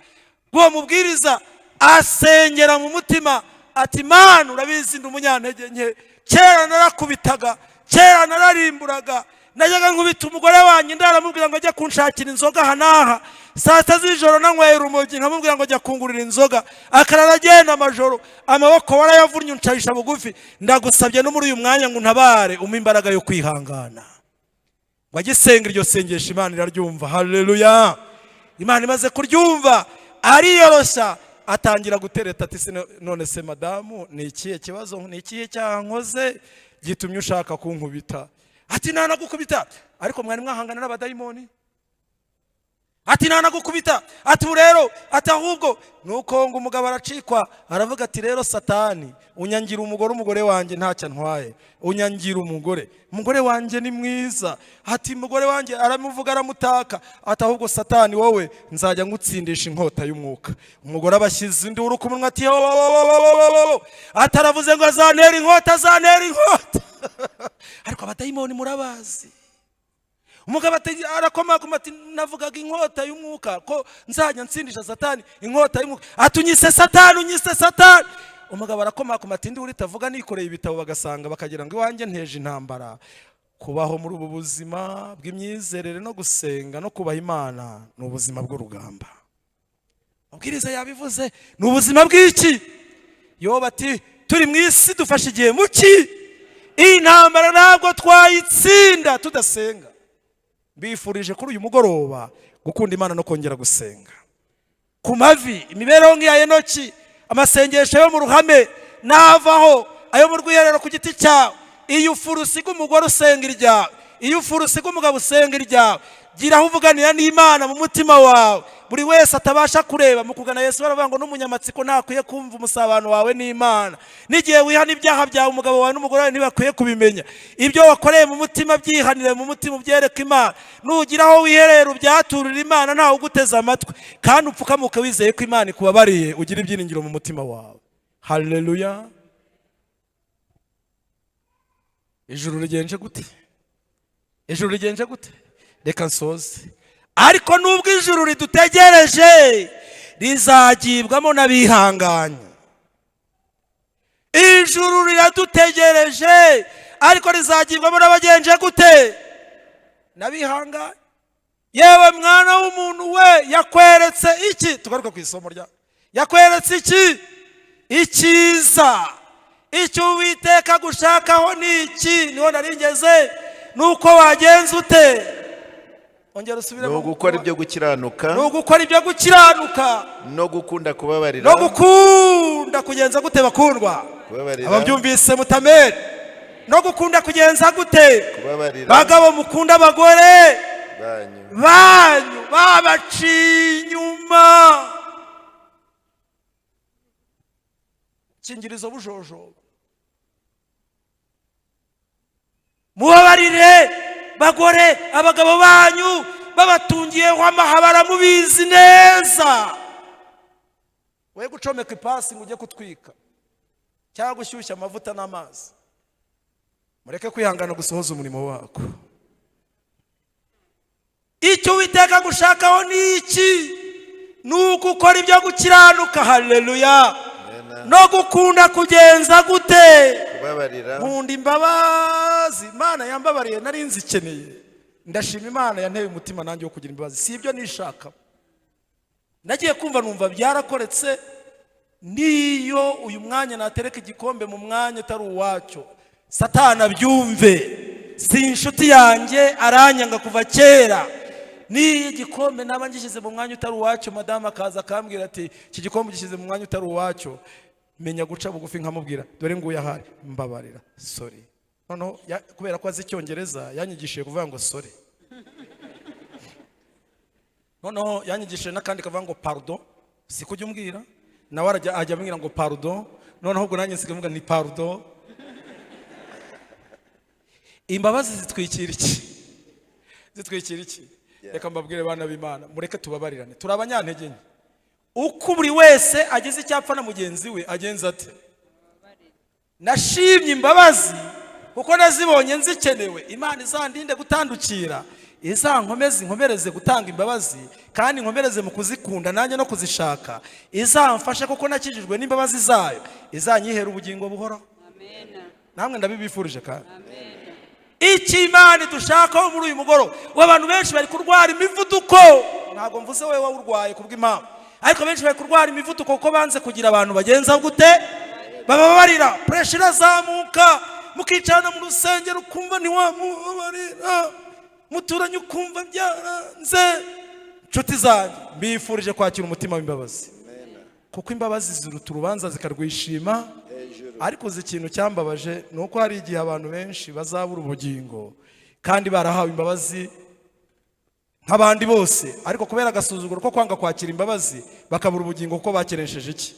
bw'uwo mubwiriza, asengera mu mutima ati: "Imana, urabizi, ndi umunyantege nke. Kera narakubitaga, kera nararimburaga, najyaga nkubita umugore wanjye, ndaramubwira ngo ajye kunshakira inzoga aha n'aha, saa sita z'ijoro nanywera urumogi, nkamubwira ngo ajya kungurira inzoga, akarara agenda amajoro. Amaboko warayavunnye uncarisha bugufi. Ndagusabye no muri uyu mwanya ngo untabare, umpe imbaraga yo kwihangana." Ngo agisenga iryo sengesho, Imana iraryumva. Haleluya! Imana imaze kuryumva, ariyoroshya, atangira gutereta ati: "None se madamu, ni ikihe kibazo, ni ikihe cyaha nkoze gitumye ushaka kunkubita?" Ati: "Ntanagukubita, ariko mwari mwahangana n'abadayimoni." Ati: "Ntanagukubita." Ati: "Ubu rero," ati "ahubwo nuko." Ngo umugabo aracikwa, aravuga ati: "Rero Satani, unyangira umugore, umugore wanjye ntacyo antwaye, unyangira umugore, umugore wanjye ni mwiza." Ati: "Umugore wanjye," aramuvuga, aramutaka. Ati: "Ahubwo Satani wowe, nzajya ngutsindisha inkota y'umwuka." Umugore abashyize induru ku munwa, ati: "Wowowowowowo!" Ati: "Aravuze ngo azantera inkota, azantera inkota." Ariko abadayimoni murabazi. Umugabo arakomakoma ati: "Navugaga inkota y'umwuka, ko nzajya nsindisha Satani inkota y'umwuka." Ati: "Unyise Satani, unyise Satani." Umugabo arakomakoma ati: "Induru itavuga, nikoreye ibitabo, bagasanga bakagira ngo iwanjye nteje intambara." Kubaho muri ubu buzima bw'imyizerere no gusenga no kubaha Imana ni ubuzima bw'urugamba. Mubwiriza yabivuze, ni ubuzima bw'iki? Yoba ati: "Turi mu isi, dufashe igihe mu ki? Iyi ntambara ntabwo twayitsinda tudasenga." Mbifurije kuri uyu mugoroba gukunda Imana no kongera gusenga ku mavi, imibereho nk'iya Enoki, amasengesho yo mu ruhame navaho, ayo mu rwiherero ku giti cyawe. Iyo ufura usiga umugore, usenga iryawe. Iyo ufura usiga umugabo, usenga iryawe. Gira aho uvuganira n'Imana mu mutima wawe, buri wese atabasha kureba. Mu kugana Yesu baravuga ngo n'umunyamatsiko ntakwiye kumva umusabano wawe n'Imana. N'igihe wihana ibyaha byawe, umugabo wawe n'umugore wawe ntibakwiye kubimenya. Ibyo wakoreye mu mutima, byihanire mu mutima, ubyereke Imana. Nugira aho wiherera, ubyaturira Imana ntawe uguteze amatwi, kandi upfukamuke wizeye ko Imana ikubabariye, ugira ibyiringiro mu mutima wawe. Haleluya! Ijuru rigenje gute? Ijuru rigenje gute? Reka nsoze. Ariko nubwo ijuru ridutegereje, rizagibwamo n'abihanganye. Ijuru riradutegereje, ariko rizagibwamo n'abagenje gute? N'abihanganye. Yewe mwana w'umuntu we, yakweretse iki? Tugaruke ku isomo rya yakweretse iki? Icyiza. Icyo Uwiteka gushakaho ni iki? Niho naringeze. Ni uko wagenza ute? Ongera Ni usubiremo. ugukora ibyo gukiranuka, Ni ugukora ibyo gukiranuka, no gukunda kubabarira. No gukunda kugenza gute, bakundwa? Kubabarira. Ababyumvise mutamere. No gukunda kugenza gute? Kubabarira. Bagabo, mukunda abagore banyu banyu babaciye inyuma. Kingirizo bujojoba. Mubabarire, bagore, abagabo banyu babatungiyeho amahabara mubizi neza. We gucomeka ipasi ngo ujye kutwika cyangwa gushyushya amavuta n'amazi. Mureke kwihangana gusohoza umurimo wako. Icyo Uwiteka gushakaho ni iki? Ni ugukora ibyo gukiranuka. Haleluya! Amen. No gukunda kugenza gute? Kubabarira. Nkunda imbabazi. Imana yambabariye, nari nzikeneye. Ndashima Imana yanteye umutima nanjye wo kugira imbabazi. Si ibyo nishaka. Nagiye kumva numva byarakoretse. Niyo uyu mwanya natereka igikombe mu mwanya utari uwacyo, Satana abyumve, si inshuti yanjye, aranyanga kuva kera. Niyo igikombe naba ngishyize mu mwanya utari uwacyo, madamu akaza akambwira ati: "Iki gikombe ugishyize mu mwanya utari uwacyo," menya guca bugufi nkamubwira: "Dore nguyu ahari, mbabarira, sorry." Noneho kubera ko azi Icyongereza, yanyigishije kuvuga ngo "sorry". Noneho yanyigishije n'akandi kavuga ngo "pardon". Si kujya umbwira, nawe arajya ajya ambwira ngo "pardon". Noneho ubwo nanjye nsigaye mvuga ni "pardon". Imbabazi zitwikira iki? Zitwikira iki? Reka mbabwire, bana b'Imana, mureke tubabarirane, turi abanyantege nke. Uko buri wese agize icyapfa na mugenzi we, agenza ate? Nashimye imbabazi kuko nazibonye nzikenewe. Imana izandinde gutandukira, izankomeze, inkomereze gutanga imbabazi, kandi inkomereze mu kuzikunda nanjye no kuzishaka. Izamfashe kuko nakijijwe n'imbabazi zayo, izanyihera ubugingo buhoraho. Amen. Namwe ndabibifurije kandi. Amen. Icyo Imana idushakaho muri uyu mugoroba, abantu benshi bari kurwara imivuduko. Ntabwo mvuze wowe wawurwaye kubw'impamvu, ariko benshi bari kurwara imivuduko kuko banze kugira abantu bagenza gute? Bababarira. Pressure irazamuka, mukicarana mu rusengero ukumva ntiwamubabarira, muturanye ukumva byaranze. Inshuti zanjye, mbifurije kwakira umutima w'imbabazi, kuko imbabazi ziruta urubanza zikarwishima. Ariko uzi ikintu cyambabaje? Ni uko hari igihe abantu benshi bazabura ubugingo kandi barahawe imbabazi nk'abandi bose, ariko kubera agasuzuguro ko kwanga kwakira imbabazi bakabura ubugingo kuko bakeresheje iki?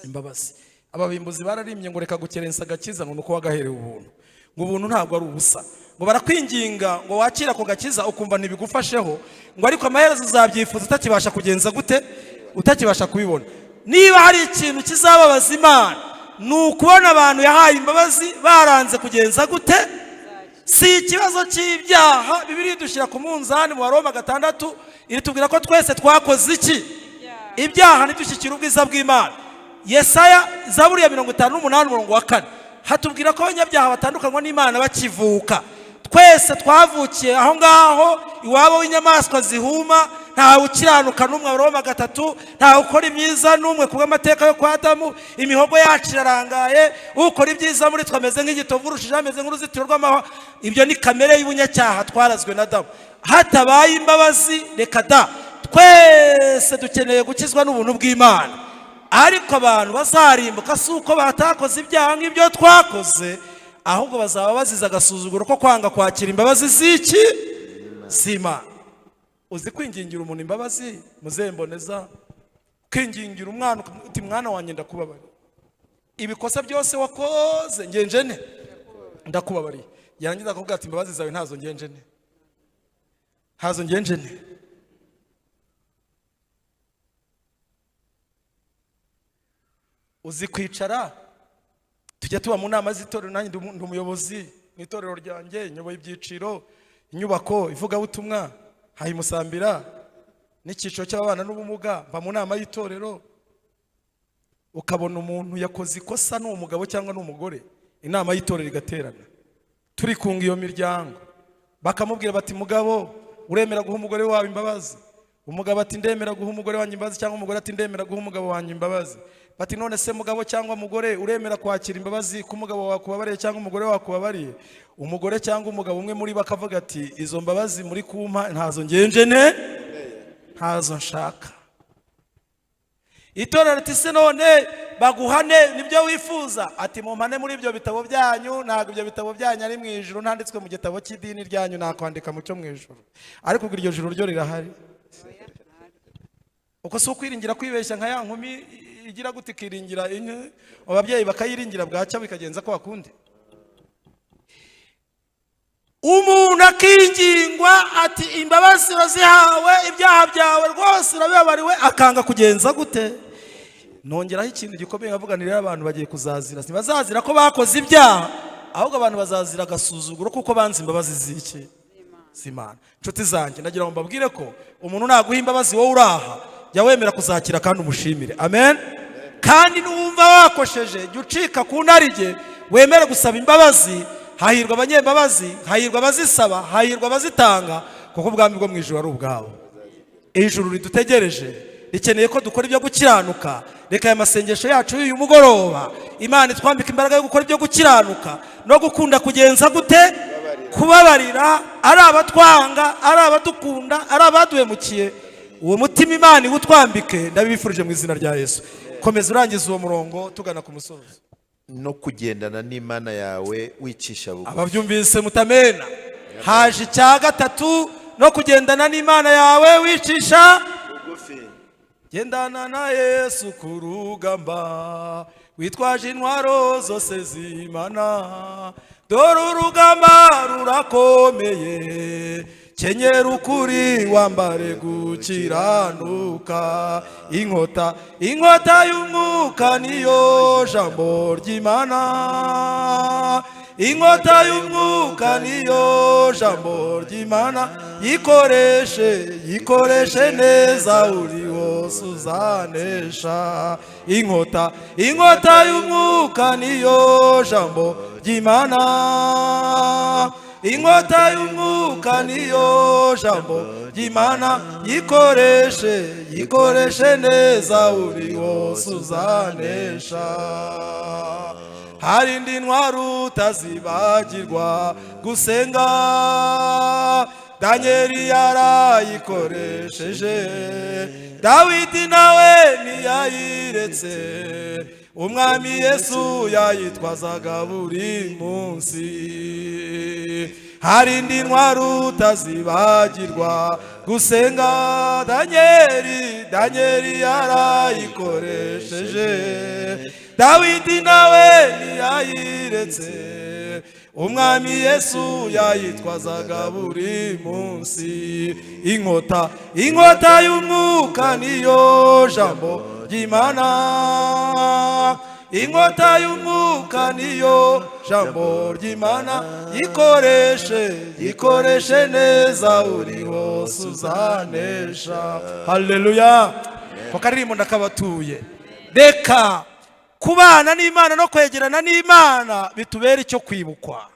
Imbabazi. Ababimbuzi bararimbye ngo: "Reka gukerensa agakiza," ngo nuko wagaherewe ubuntu, ngo ubuntu ntabwo ari ubusa, ngo barakwinginga ngo wakire ako gakiza ukumva ntibigufasheho, ngo ariko amaherezo uzabyifuza utakibasha kugenza gute? Utakibasha kubibona. Niba hari ikintu kizababaza Imana, ni ukubona abantu yahaye imbabazi baranze kugenza gute? Si ikibazo cy'ibyaha. Bibiliya idushyira ku munzani mu Baroma 6, iritubwira ko twese twakoze iki? Ibyaha, ntidushyikire ubwiza bw'Imana. Yesaya, Zaburi ya 58 umurongo wa 4, hatubwira ko abanyabyaha batandukanywa n'Imana bakivuka. Twese twavukiye aho ngaho iwabo w'inyamaswa zihuma. Ntawe ukiranuka n'umwe, Abaroma 3. Ntawe ukora ibyiza n'umwe. Ku bw'amateka yo kwa Adamu, imihogo yacu irarangaye. Ukora ibyiza muri twe ameze nk'igitovu urushijeho, ameze nk'uruzitiro rw'amahwa. Ibyo ni kamere y'ubunyacyaha twarazwe na Adamu. Hatabaye imbabazi, reka da. Twese dukeneye gukizwa n'ubuntu bw'Imana. Ariko abantu bazarimbuka si uko batakoze ibyaha nk'ibyo twakoze, ahubwo bazaba bazize agasuzuguro ko kwanga kwakira imbabazi z'iki? Z'Imana. Uzi kwingingira umuntu imbabazi, muzemboneza, kwingingira umwana uti: "Mwana wanjye, ndakubabariye ibikosa byose wakoze, ngenje ne ndakubabariye." Yarangiza akakubwira ati: "Imbabazi zawe ntazo ngenje ne, ntazo ngenje ne." Uzi kwicara, tujya tuba mu nama z'itorero, nanjye ndi umuyobozi mu itorero ryanjye, nyoboye ibyiciro, inyubako, ivugabutumwa, hayimusambira n'icyiciro cy'ababana n'ubumuga, mba mu nama y'itorero. Ukabona umuntu yakoze ikosa, ni umugabo cyangwa ni umugore, inama y'itorero igaterana, turi kunga iyo miryango, bakamubwira bati: "Mugabo, uremera guha umugore wawe imbabazi?" Umugabo ati: "Ndemera guha umugore wanjye imbabazi," cyangwa umugore ati: "Ndemera guha umugabo wanjye imbabazi." Bati: "None se mugabo cyangwa mugore, uremera kwakira imbabazi ko umugabo wakubabariye cyangwa umugore wakubabariye?" Umugore cyangwa umugabo, umwe muri bo akavuga ati: "Izo mbabazi muri kumpa ntazo ngenje ne, ntazo nshaka." Itorero riti: "Se none baguhane nibyo wifuza?" Ati: "Mumpane muri ibyo bitabo byanyu, ntabwo ibyo bitabo byanyu ari mu ijuru. Ntanditswe mu gitabo cy'idini ryanyu, nakwandika mu cyo mu ijuru." Ariko ubwo iryo juru ryo rirahari? Uko si ukwiringira kwibeshya nka ya nkumi igira gute, ikiringira inka, ababyeyi bakayiringira, bwacya bikagenza ko bakundi? Umuntu akingingwa ati: "Imbabazi urazihawe, ibyaha byawe rwose urabibabariwe," akanga kugenza gute? Nongeraho ikintu gikomeye nkavuga nti: rero abantu bagiye kuzazira, ntibazazira ko bakoze ibyaha, ahubwo abantu bazazira agasuzuguro kuko banze imbabazi z'iki? Z'Imana. Inshuti zanjye, ndagira ngo mbabwire ko umuntu naguha imbabazi, wowe uraha, jya wemera kuzakira kandi umushimire. Amen. Kandi nuwumva wakosheje, jya ucika ku ntarige, wemere gusaba imbabazi. Hahirwa abanyembabazi, hahirwa abazisaba, hahirwa abazitanga, kuko ubwami bwo mu ijuru ari ubwabo. Ijuru ridutegereje rikeneye ko dukora ibyo gukiranuka. Reka aya masengesho yacu y'uyu mugoroba, Imana itwambika imbaraga yo gukora ibyo gukiranuka no gukunda kugenza gute? Kubabarira, ari abatwanga, ari abadukunda, ari abaduhemukiye. Uwo mutima Imana iwutwambike. Ndabibifurije mu izina rya Yesu. Komeza urangiza uwo murongo tugana ku musozo. No kugendana n'Imana yawe wicisha bugufi. Ababyumvise mutamena. Haje icya gatatu, no kugendana n'Imana yawe wicisha bugufi. Gendana na Yesu ku rugamba, witwaje intwaro zose z'Imana. Dore urugamba rurakomeye, kenyera ukuri, wambare gukiranuka. Inkota, inkota y'umwuka niyo jambo ry'Imana. Inkota y'umwuka niyo jambo ry'Imana. Yikoreshe, yikoreshe neza, uri wose uzanesha. Inkota, inkota y'umwuka niyo jambo ry'Imana. Inkota y'umwuka niyo jambo ry'Imana. Yikoreshe, yikoreshe neza, uri wose uzanesha. Hari indi ntwaro utazibagirwa, gusenga. Danieli yarayikoresheje, Dawidi nawe ntiyayiretse, Umwami Yesu yayitwazaga buri munsi. Hari indi ntwaro utazibagirwa, gusenga. Danieli, Danieli yarayikoresheje, Dawidi nawe ntiyayiretse, Umwami Yesu yayitwazaga buri munsi. Inkota, inkota y'umwuka niyo jambo ry'Imana. Inkota y'umwuka niyo jambo ry'Imana. Yikoreshe, yikoreshe neza, uri hose uzanesha. Haleluya! Ko karirimbo ndakabatuye. Reka kubana n'Imana no kwegerana n'Imana bitubere icyo kwibukwa.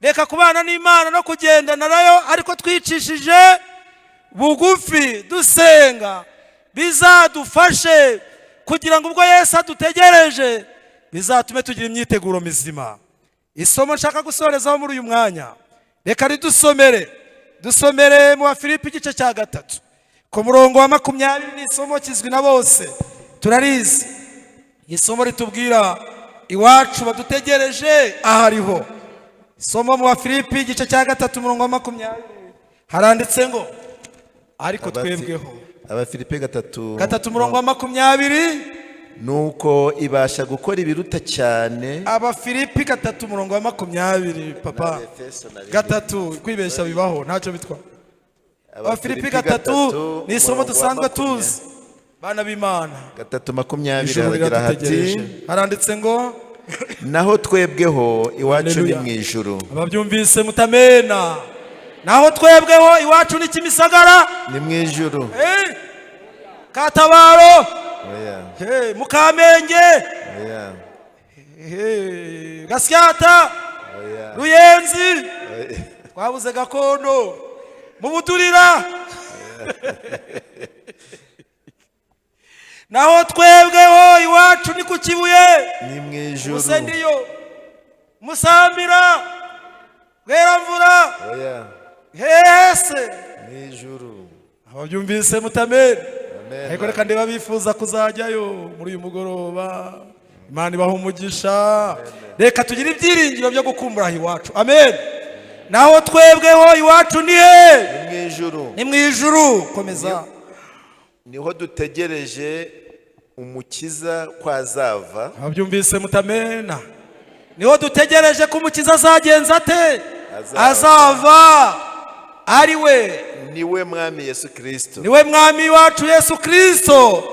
Reka kubana n'Imana no kugendana nayo, ariko twicishije bugufi, dusenga, bizadufashe kugira ngo ubwo Yesu adutegereje bizatume tugira imyiteguro mizima. Isomo nshaka gusorezaho muri uyu mwanya, reka ridusomere. Dusomere mu Bafilipi igice cya 3 ku murongo wa 20. Ni isomo kizwi na bose, turarizi. Isomo ritubwira iwacu badutegereje ahariho. Isomo mu Bafilipi igice cya 3 umurongo wa 20, haranditse ngo: "Ariko twebweho." Abafilipi 3. 3 umurongo wa 20. Nuko ibasha gukora ibiruta cyane. Abafilipi 3 umurongo wa 20, papa. Efeso na rimwe. 3, kwibeshya bibaho, ntacyo bitwa. Abafilipi 3 ni isomo umurongo wa dusanzwe 20. tuzi, bana b'Imana. 3:20. Ijuru Haragira hati: riradutegereje. Haranditse ngo: "Naho twebweho iwacu ni Haleluya. mu ijuru." Ababyumvise mutamena. Naho twebweho iwacu ni Kimisagara. Ni mu ijuru. Katabaro. Oya. Mukamenge. Oya. Gasyata. Oya. Ruyenzi. Oya. Twabuze gakondo mu Buturira. Naho twebweho iwacu ni ku Kibuye. Ni mu ijuru. Musendiyo, Musambira, Bweramvura. Oya. Hese. Mu ijuru. Ababyumvise mutamere. Amen. Ariko reka ndeba bifuza kuzajyayo muri uyu mugoroba, Imana ibaha umugisha. Reka tugire ibyiringiro byo gukumbura aho iwacu. Amen. Naho twebweho iwacu ni he? Ni mu ijuru. Ni mu ijuru. Komeza. Niho dutegereje umukiza ko azava. Ababyumvise mutamena. Niho dutegereje ko umukiza azagenza ate? Azava. Azava, ari we Niwe Mwami Yesu Kirisito. Niwe Mwami wacu Yesu Kirisito.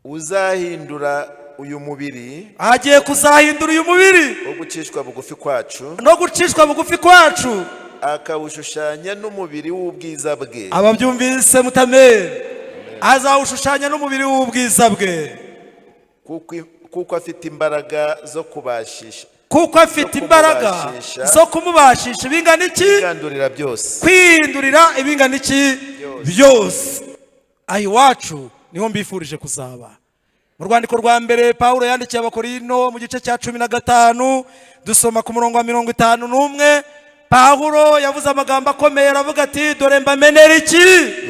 Uzahindura uyu mubiri Agiye kuzahindura uyu mubiri wo gucishwa bugufi kwacu, no gucishwa bugufi kwacu, akawushushanya n'umubiri w'ubwiza bwe. Ababyumvise mutamere. Azawushushanya n'umubiri w'ubwiza bwe. Kuko afite imbaraga zo kubashisha Kuko afite imbaraga kumubashisha. zo kumubashisha ibingana iki? Kwigandurira byose. Kwihindurira ibingana iki? Byose. Byose. Aho iwacu niho mbifurije kuzaba. Mu rwandiko rwa mbere Pawulo yandikiye Abakorino, mu gice cya 15, dusoma ku murongo wa 51. Pawulo yavuze amagambo akomeye, aravuga ati: "Dore mbamenera iki?"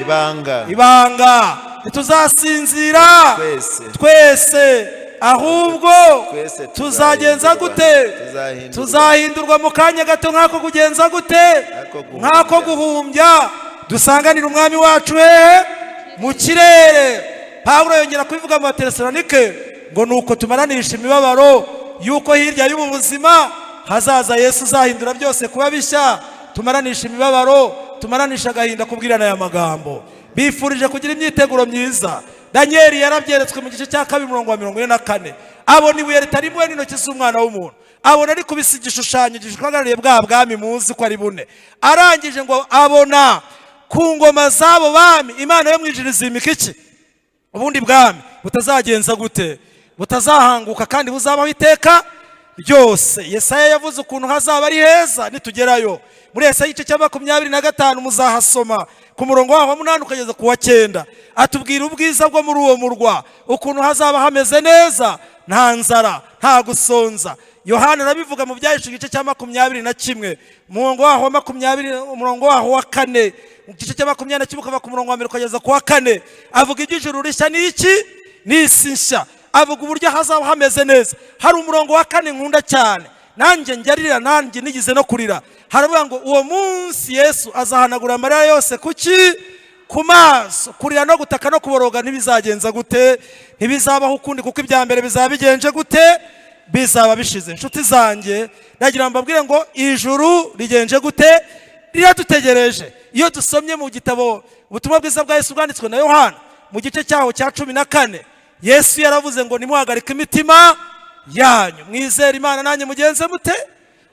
Ibanga. Ibanga: ntituzasinzira twese, twese, ahubwo twese tuzagenza tuzahindurwa. gute? Tuzahindurwa. Tuzahindurwa mu kanya gato nk'ako kugenza gute? Nk'ako guhumbya. Nk'ako guhumbya, dusanganire Umwami wacu hehe? Mu kirere. Pawulo yongera kubivuga mu Batesalonike ngo: "Nuko tumaranisha imibabaro y'uko hirya y'ubu buzima hazaza Yesu uzahindura byose kuba bishya." Tumaranisha imibabaro, tumaranisha agahinda kubwirana aya magambo. Bifurije kugira imyiteguro myiza. Daniyeli yarabyeretswe mu gice cya 2, umurongo wa 44, abona ibuye ritarimbuwe n'intoki z'umwana w'umuntu, abona ari kubisa igishushanyo gishagarariye bwa bwami muzi ko ari bune. Arangije ngo abona ku ngoma z'abo bami Imana yo mu ijuru izimika iki? Ubundi bwami butazagenza gute? Butazahanguka, kandi buzabaho iteka ryose. Yesaya yavuze ukuntu hazaba ari heza nitugerayo. Muri Yesaya igice cya 25, muzahasoma ku murongo waho wa 8 ukageza ku wa 9, atubwira ubwiza bwo muri uwo murwa, ukuntu hazaba hameze neza, nta nzara, nta gusonza. Yohana arabivuga mu Byahishuwe igice cya 21, umurongo waho wa 20, umurongo waho wa 4. Mu gice cya 21, ukava ku murongo wa 1 ukageza ku wa 4, avuga iby'ijuru rishya n'iki? N'isi nshya. Avuga uburyo hazaba hameze neza. Hari umurongo wa 4 nkunda cyane, nanjye njya nanjye nigeze no kurira. Haravuga ngo uwo munsi Yesu azahanagura amarira yose kuki? Ku maso. Kurira no gutaka no kuboroga ntibizagenza gute? Ntibizabaho ukundi, kuko ibya mbere bizaba bigenje gute? Bizaba bishize. Inshuti zanjye, ndagira ngo mbabwire ngo ijuru rigenje gute? Riradutegereje. Iyo dusomye mu gitabo Ubutumwa Bwiza bwa Yesu bwanditswe na Yohana, mu gice cyaho cya 14, Yesu yaravuze ngo: "Nimuhagarike imitima yanyu, mwizere Imana, nanjye mugenze mute?"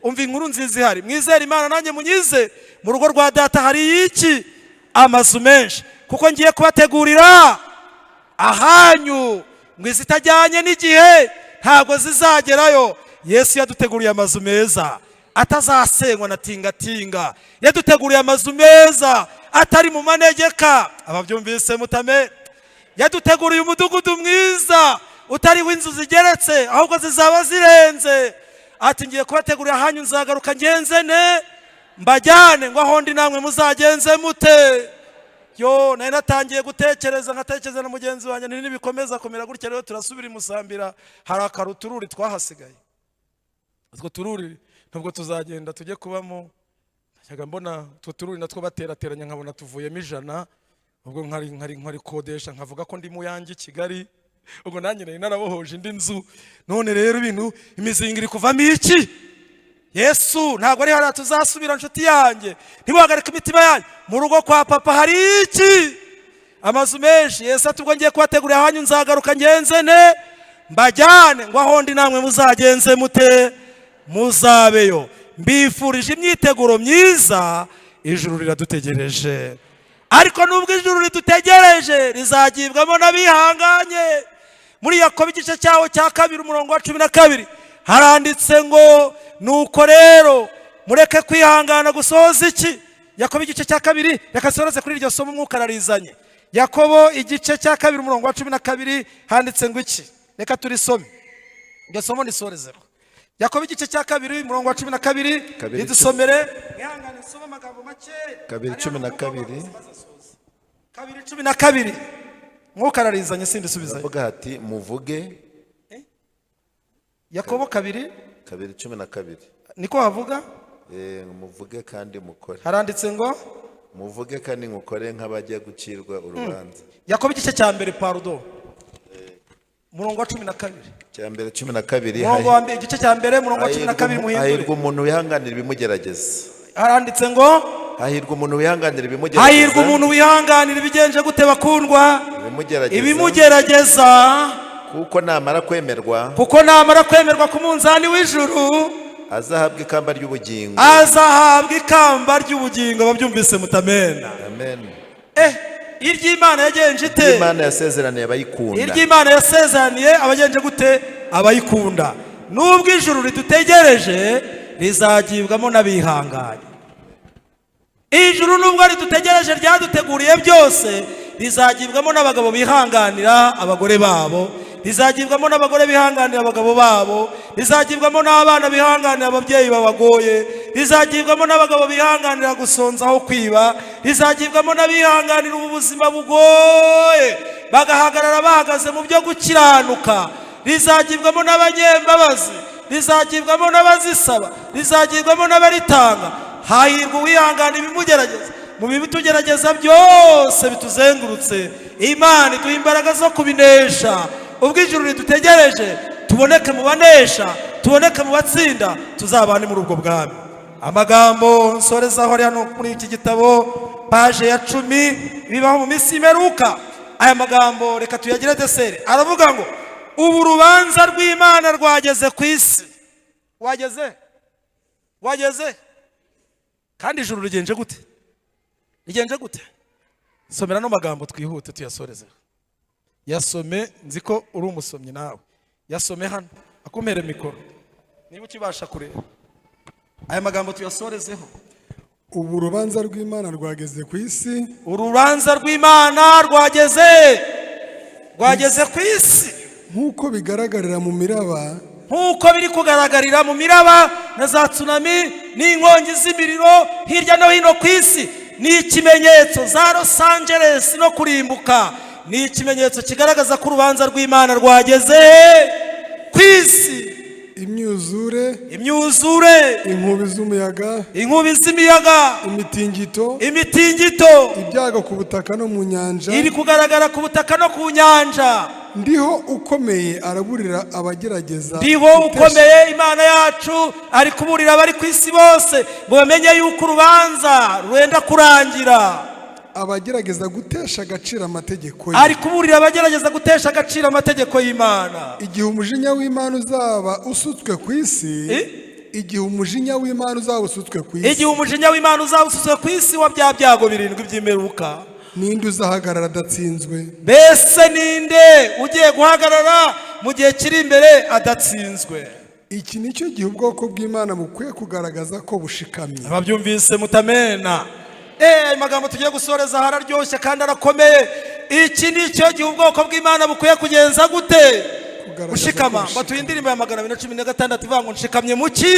Umva inkuru nziza ihari: "Mwizere Imana, nanjye munyize. Mu rugo rwa Data hari iki? Amazu menshi, kuko ngiye kubategurira ahanyu." Ngo izitajyanye n'igihe ntabwo zizagerayo. Yesu yaduteguriye amazu meza atazasenywa na tingatinga, yaduteguriye amazu meza atari mu manegeka. Ababyumvise mutame. Yaduteguriye umudugudu mwiza utariho inzu zigeretse, ahubwo zizaba zirenze. Ati: "Ngiye kubategurira ahanyu, nzagaruka ngenze ne? Mbajyane, ngo aho ndi namwe muzagenze mute?" Yo, nari natangiye gutekereza, nkatekereza na mugenzi wanjye, nti nibikomeza kumera gutya rero turasubira i Musambira. Hari akarutururi twahasigaye, utwo tururi nubwo tuzagenda tujye kubamo. Najyaga mbona utwo tururi natwo baterateranya, nkabona tuvuyemo 100, ubwo nkari nkodesha, nkavuga ko ndi mu yanjye i Kigali. Ubwo nanjye nari narabohoje indi nzu. None rero ibintu, imizinga iri kuvamo iki? Yesu ntabwo ari hariya tuzasubira. Nshuti yanjye, ntimuhagarike imitima yanyu. Mu rugo kwa Papa hari iki? Amazu menshi. Yesu ati: "Ubwo ngiye kubategurira ahanyu, nzagaruka ngenze ne? Mbajyane, ngo aho ndi namwe muzagenze mute? Muzabeyo." Mbifurije imyiteguro myiza. Ijuru riradutegereje, ariko nubwo ijuru ridutegereje, rizagibwamo n'abihanganye. Muri Yakobo igice cyaho cya 2, umurongo wa 12, haranditse ngo: "Nuko rero mureke kwihangana gusohoza iki?" Yakobo igice cya 2, reka nsoreze kuri iryo somo, umwuka ararizanye. Yakobo igice cya 2, umurongo wa 12, handitse ngo iki? Reka turisome iryo somo risorezeho. Yakobo igice cya 2, umurongo wa 12. Kabiri. Ridusomere, mwihangane nsome amagambo make. 2:12. 2:12, mwuka ararizanye, sindisubizayo. Aravuga ati: "Muvuge." Yakobo 2. 2:12. Niko havuga? Muvuge kandi mukore. Haranditse ngo: "Muvuge kandi mukore nk'abajya gucirwa urubanza." Yakobo igice cya 1, pardon, umurongo wa 12. Cya 1 12. Umurongo wa 1, igice cya 1, umurongo wa 12, muhindure. Hahirwa umuntu wihanganira ibimugerageza. Haranditse ngo: Hahirwa umuntu wihanganira ibimugerageza. Hahirwa umuntu wihanganira ibigenje gute, bakundwa? Ibimugerageza. Ibimugerageza. Kuko namara kwemerwa, kuko namara kwemerwa ku munzani w'ijuru, azahabwa ikamba ry'ubugingo. Azahabwa ikamba ry'ubugingo. Babyumvise mutamena. Amen. Iry'Imana yagenje ite? Imana yasezeraniye abayikunda. Iry'Imana yasezeraniye abagenje gute? Abayikunda. Nubwo ijuru ridutegereje, rizagibwamo n'abihanganye. Ijuru nubwo ridutegereje, ryaduteguriye byose, rizagibwamo n'abagabo bihanganira abagore babo. Rizagibwamo n'abagore bihanganira abagabo babo. Rizagibwamo n'abana bihanganira ababyeyi babagoye. Rizagibwamo n'abagabo bihanganira gusonza aho kwiba. Rizagibwamo n'abihanganira ubu buzima bugoye, bagahagarara bahagaze mu byo gukiranuka. Rizagibwamo n'abanyembabazi. Rizagibwamo n'abazisaba. Rizagibwamo n'abaritanga. Hahirwa uwihangana ibimugerageza. Mu bitugerageza byose bituzengurutse, Imana iduha imbaraga zo kubinesha. Ubwo ijuru ridutegereje, tuboneke mu banesha, tuboneke mu batsinda, tuzabane muri ubwo bwami. Amagambo nsorezaho ari hano muri iki gitabo, page ya 10, bibaho mu minsi y'imperuka. Aya magambo reka tuyagire dessert. Aravuga ngo ubu urubanza rw'Imana rwageze ku isi. Wageze, wageze. Kandi ijuru rigenje gute? Rigenje gute? Somera ano magambo twihute, tuyasoreze. Yasome, nzi ko uri umusomyi nawe. Yasome hano, akumere mikoro niba ukibasha kureba. Aya magambo tuyasorezeho. Ubu urubanza rw'Imana rwageze ku isi. Urubanza rw'Imana rwageze ku isi. Nk'uko bigaragarira mu miraba. Nk'uko biri kugaragarira mu miraba na za tsunami n'inkongi z'imiriro hirya no hino ku isi, ni ikimenyetso za Los Angeles no kurimbuka, ni ikimenyetso kigaragaza ko urubanza rw'Imana rwageze ku isi. Imyuzure, imyuzure, inkubi z'umuyaga, inkubi z'imiyaga, imitingito, imitingito, ibyago ku butaka no mu nyanja. Iri kugaragara ku butaka no ku nyanja. Ndiho ukomeye araburira abagerageza Ndiho ukomeye, Imana yacu, ari kuburira abari ku isi bose ngo bamenye yuko urubanza rwenda kurangira. Abagerageza gutesha agaciro amategeko ye. Ari kuburira abagerageza gutesha agaciro amategeko y'Imana. Igihe umujinya w'Imana uzaba usutswe ku isi, Eh? igihe umujinya w'Imana uzaba usutswe ku isi, Igihe umujinya w'Imana uzaba usutswe ku isi wa bya byago birindwi by'imperuka, ninde uzahagarara adatsinzwe? Mbese ninde ugiye guhagarara mu gihe kiri imbere adatsinzwe? Iki nicyo gihe ubwoko bw'Imana bukwiye kugaragaza ko bushikamye. Ababyumvise mutamena. Ayo magambo tugiye gusoreza hararyoshye kandi arakomeye. Iki ni cyo gihe ubwoko bw'Imana bukwiye kugenza gute? Kugaragaza Gushikama. ko bushikama. Batuye indirimbo ya 216 ivuga ngo "Nshikamye mu ki?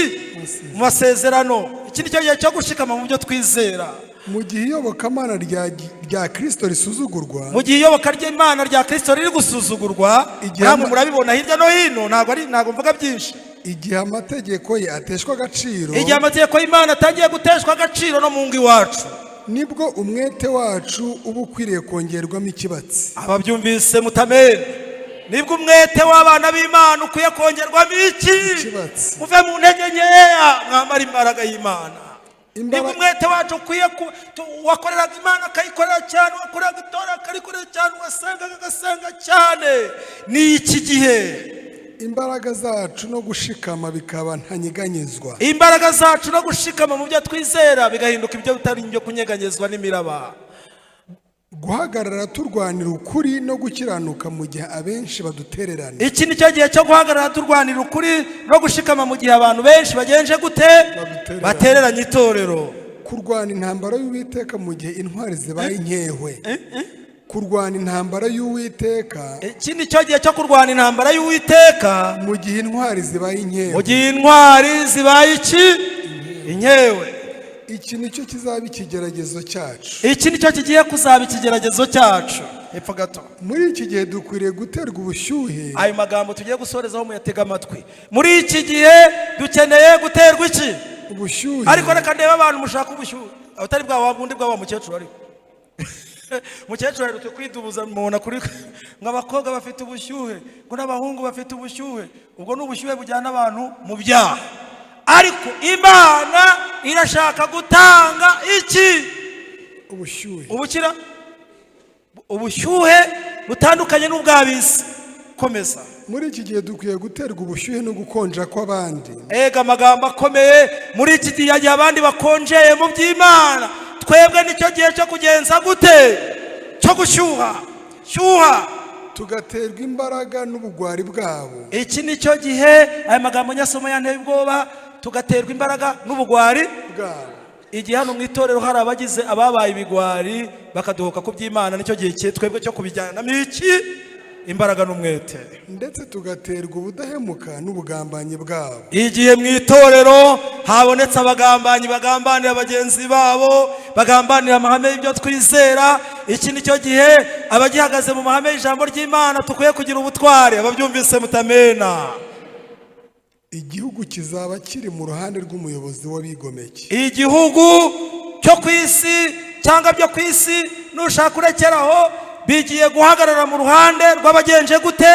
Mu masezerano." Iki ni cyo gihe cyo gushikama mu byo twizera. Mu gihe iyobokamana rya Kirisito risuzugurwa, Mu gihe iyoboka ry'Imana rya Kirisito riri gusuzugurwa, Igihe namwe murabibona hirya no hino, ntabwo mvuga byinshi. igihe amategeko ye ateshwa agaciro, Igihe amategeko y'Imana atangiye guteshwa agaciro no mu ngo iwacu, nibwo umwete wacu uba ukwiriye kongerwamo ikibatsi. Ababyumvise mutamene. Nibwo umwete w'abana b'Imana ukwiye kongerwamo iki? Ikibatsi. Muve mu ntege nkeya, mwambara imbaraga y'Imana. Nibwo umwete wacu ukwiye wakoreraga Imana akayikorera cyane, wakoreraga itora akarikorera cyane, wasengaga agasenga cyane, ni iki gihe. Imbaraga zacu no gushikama bikaba ntanyeganyezwa. Imbaraga zacu no gushikama mu byo twizera bigahinduka ibyo bitari ibyo kunyeganyezwa n'imiraba. Guhagarara turwanira ukuri no gukiranuka mu gihe abenshi badutererana. Iki ni cyo gihe cyo guhagarara turwanira ukuri no gushikama mu gihe abantu benshi bagenje gute? Badutererana. Batereranye itorero. Kurwana intambara y'Uwiteka mu gihe intwari zibaye inkehwe. Kurwana intambara y'Uwiteka Iki ni cyo gihe cyo kurwana intambara y'Uwiteka mu gihe intwari zibaye mu inkehwe. gihe intwari zibaye iki? Inkewe. Iki nicyo kizaba ikigeragezo cyacu. Iki ni cyo kigiye kuzaba ikigeragezo cyacu. Hepfo gato. Muri iki gihe dukwiriye guterwa ubushyuhe. Ayo magambo tugiye gusorezaho muyatega amatwi. Muri iki gihe dukeneye guterwa iki? Ubushyuhe. Ariko reka ndebe abantu mushaka ubushyuhe, abatari bwa bundi bwa wa mukecuru. Ariko mukecuru aherutse kwidubuza, mubona kuri ngo abakobwa bafite ubushyuhe, ngo n'abahungu bafite ubushyuhe. Ubwo ni ubushyuhe bujyana abantu mu byaha. Ariko Imana irashaka gutanga iki? Ubushyuhe. Ubukira, ubushyuhe butandukanye n'ubw'ab'isi. Komeza. Muri iki gihe dukwiye guterwa ubushyuhe no gukonja kw'abandi. Ega amagambo akomeye! Muri iki gihe, igihe abandi bakonjeye mu by'Imana, twebwe nicyo gihe cyo kugenza gute? Cyo gushyuha shyuha. Tugaterwa imbaraga n'ubugwari bwabo. Iki nicyo gihe, aya magambo nyasoma yanteye ubwoba, tugaterwa imbaraga n'ubugwari bwabo. Igihe hano mu itorero hari abagize ababaye ibigwari, bakaduhuka ku by'Imana, nicyo gihe twebwe cyo kubijyanamo iki? Imbaraga n'umwete. Ndetse tugaterwa ubudahemuka n'ubugambanyi bwabo. Igihe mu itorero habonetse abagambanyi bagambanira bagenzi babo, bagambanira amahame y'ibyo twizera, iki ni cyo gihe abagihagaze mu mahame y'ijambo ry'Imana dukwiye kugira ubutwari. Ababyumvise mutamena. Igihugu kizaba kiri mu ruhande rw'umuyobozi w'abigomeke. Igihugu cyo ku isi cyangwa byo ku isi, nushaka urekeraho, bigiye guhagarara mu ruhande rw'abagenje gute?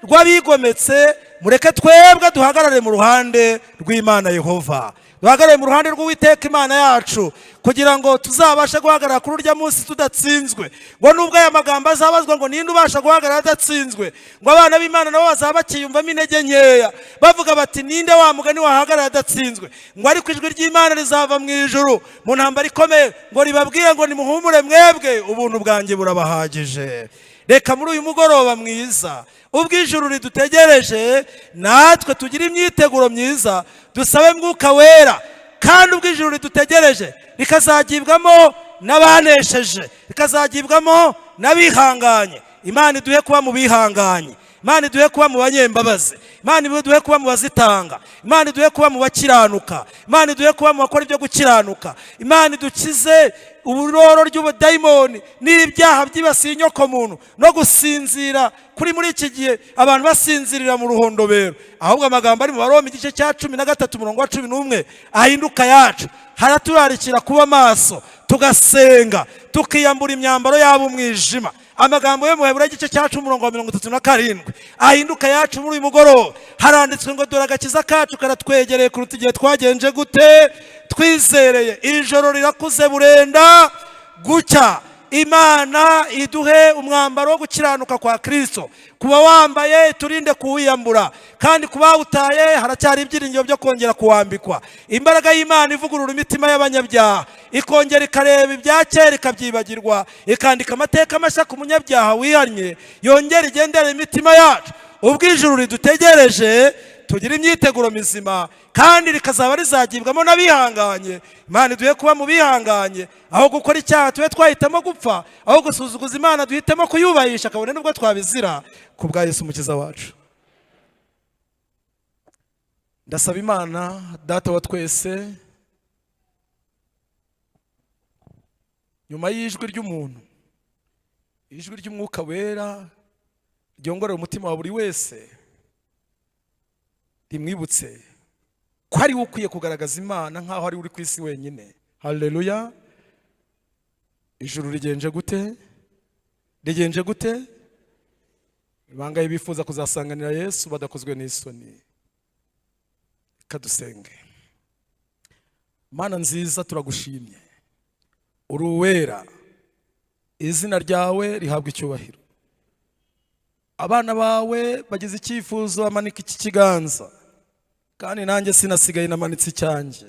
Rw'abigometse. Mureke twebwe duhagarare mu ruhande rw'Imana Yehova, duhagarare mu ruhande rw'Uwiteka Imana yacu, kugira ngo tuzabashe guhagarara kuri urya munsi tudatsinzwe. Ngo nubwo aya magambo azabazwa ngo ninde ubasha guhagarara adatsinzwe, ngo abana b'Imana nabo bazaba bakiyumvamo intege nkeya, bavuga bati: "Ninde wa mugani wahagarara adatsinzwe?" Ngo ariko ijwi ry'Imana rizava mu ijuru mu ntambara ikomeye, ngo ribabwire ngo: "Nimuhumure mwebwe, ubuntu bwanjye burabahagije." Reka muri uyu mugoroba mwiza, ubwo ijuru ridutegereje, natwe tugire imyiteguro myiza, dusabe Mwuka Wera. Kandi ubwo ijuru ridutegereje, rikazagibwamo n'abanesheje, rikazagibwamo n'abihanganye, Imana iduhe kuba mu bihanganye, Imana iduhe kuba mu banyembabazi, Imana iduhe kuba mu bazitanga, Imana iduhe kuba mu bakiranuka, Imana iduhe kuba mu bakora ibyo gukiranuka. Imana idukize uburoro ry'ubudayimoni n'ibyaha byibasiye inyokomuntu no gusinzira kuri muri iki gihe, abantu basinzirira mu ruhondobero. Ahubwo amagambo ari mu Baroma igice cya 13, umurongo wa 11 ahinduka yacu. Haraturarikira kuba maso, tugasenga, tukiyambura imyambaro yabo umwijima. Amagambo yo mu Baheburayo igice cya 10, umurongo wa 37 ahinduka yacu muri uyu mugoroba. Haranditswe ngo: "Dore agakiza kacu karatwegereye kuruta igihe twagenje gute? Twizereye." Ijoro rirakuze, burenda gucya. Imana iduhe umwambaro wo gukiranuka kwa Kirisito. Kuba wambaye, turinde kuwiyambura, kandi kuba wawutaye haracyari ibyiringiro byo kongera kuwambikwa. Imbaraga y'Imana ivugurura imitima y'abanyabyaha, ikongera ikareba ibya kera ikabyibagirwa, ikandika amateka mashya ku munyabyaha wihannye, yongera igendere imitima yacu. Ubwo ijuru ridutegereje, tugira imyiteguro mizima, kandi rikazaba rizagibwamo n'abihanganye. Imana iduhe kuba mu bihanganye. Aho gukora icyaha tube twahitamo gupfa, aho gusuzuguza Imana duhitemo kuyubahisha, kabone nubwo twabizira, ku bwa Yesu Umukiza wacu. Ndasaba Imana Data wa twese, nyuma y'ijwi ry'umuntu, ijwi ry'Umwuka Wera ryongorera umutima wa buri wese, rimwibutse ko ari we ukwiye kugaragaza Imana nk'aho ari we uri ku isi wenyine. Haleluya! Ijuru rigenje gute? Rigenje gute? Bangahe bifuza kuzasanganira Yesu badakozwe n'isoni? Kadusenge. Mana nziza, turagushimye, uri uwera, izina ryawe rihabwa icyubahiro. Abana bawe bagize icyifuzo, bamanika iki kiganza, kandi nanjye sinasigaye, namanitse icyanjye.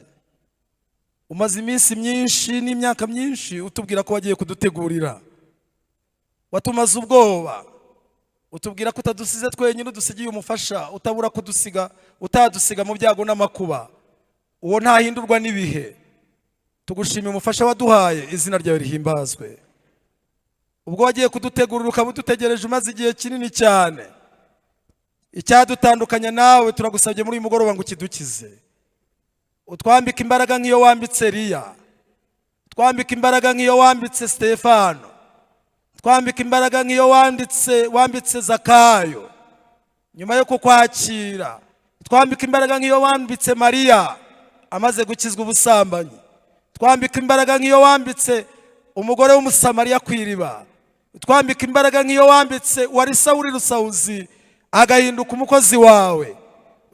Umaze iminsi myinshi n'imyaka myinshi utubwira ko wagiye kudutegurira. Watumaze ubwoba, utubwira ko utadusize twenyine, udusigiye umufasha utabura kudusiga, utadusiga mu byago n'amakuba. Uwo ntahindurwa n'ibihe. Tugushimiye umufasha waduhaye, izina ryawe rihimbazwe. Ubwo wagiye kudutegurira, ukaba udutegereje, umaze igihe kinini cyane, icyadutandukanya nawe turagusabye muri uyu mugoroba ngo ukidukize. Utwambike imbaraga nk'iyo wambitse Eliya, twambike imbaraga nk'iyo wambitse Stefano, twambike imbaraga nk'iyo wambitse Zakayo nyuma yo kukwakira, twambike imbaraga nk'iyo wambitse Mariya amaze gukizwa ubusambanyi, twambike imbaraga nk'iyo wambitse umugore w'Umusamariya ku iriba, twambike imbaraga nk'iyo wambitse wari Sawuri Rusawuzi agahinduka umukozi wawe,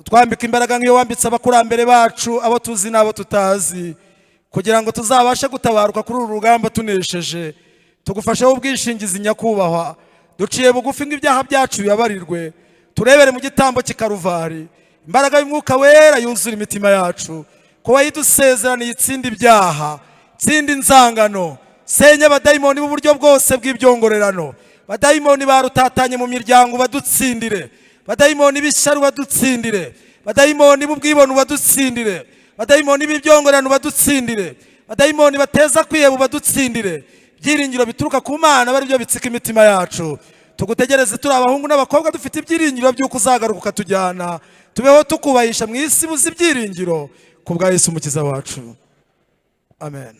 twambike imbaraga nk'iyo wambitse abakurambere bacu, abo tuzi n'abo tutazi, kugira ngo tuzabashe gutabaruka kuri uru rugamba tunesheje. Tugufasheho ubwishingizi, nyakubahwa. Duciye bugufi ngo ibyaha byacu bibabarirwe. Turebere mu gitambo cy'i Karuvari. Imbaraga y'Umwuka Wera yuzura imitima yacu, ko wayidusezeraniye. Itsinda ibyaha, itsinda inzangano, senya abadayimoni b'uburyo bwose bw'ibyongorerano. Badayimoni barutatanye mu miryango badutsindire, badayimoni b'ishyari badutsindire, badayimoni b'ubwibone badutsindire, badayimoni b'ibyongorerano badutsindire, badayimoni bateza kwiheba badutsindire. Ibyiringiro bituruka ku Mana bari byo bitsika imitima yacu. Tugutegereze turi abahungu n'abakobwa, dufite ibyiringiro by'uko uzagaruka ukatujyana. Tubeho tukubahisha mu isi buze ibyiringiro, ku bwa Yesu Umukiza wacu. Amen.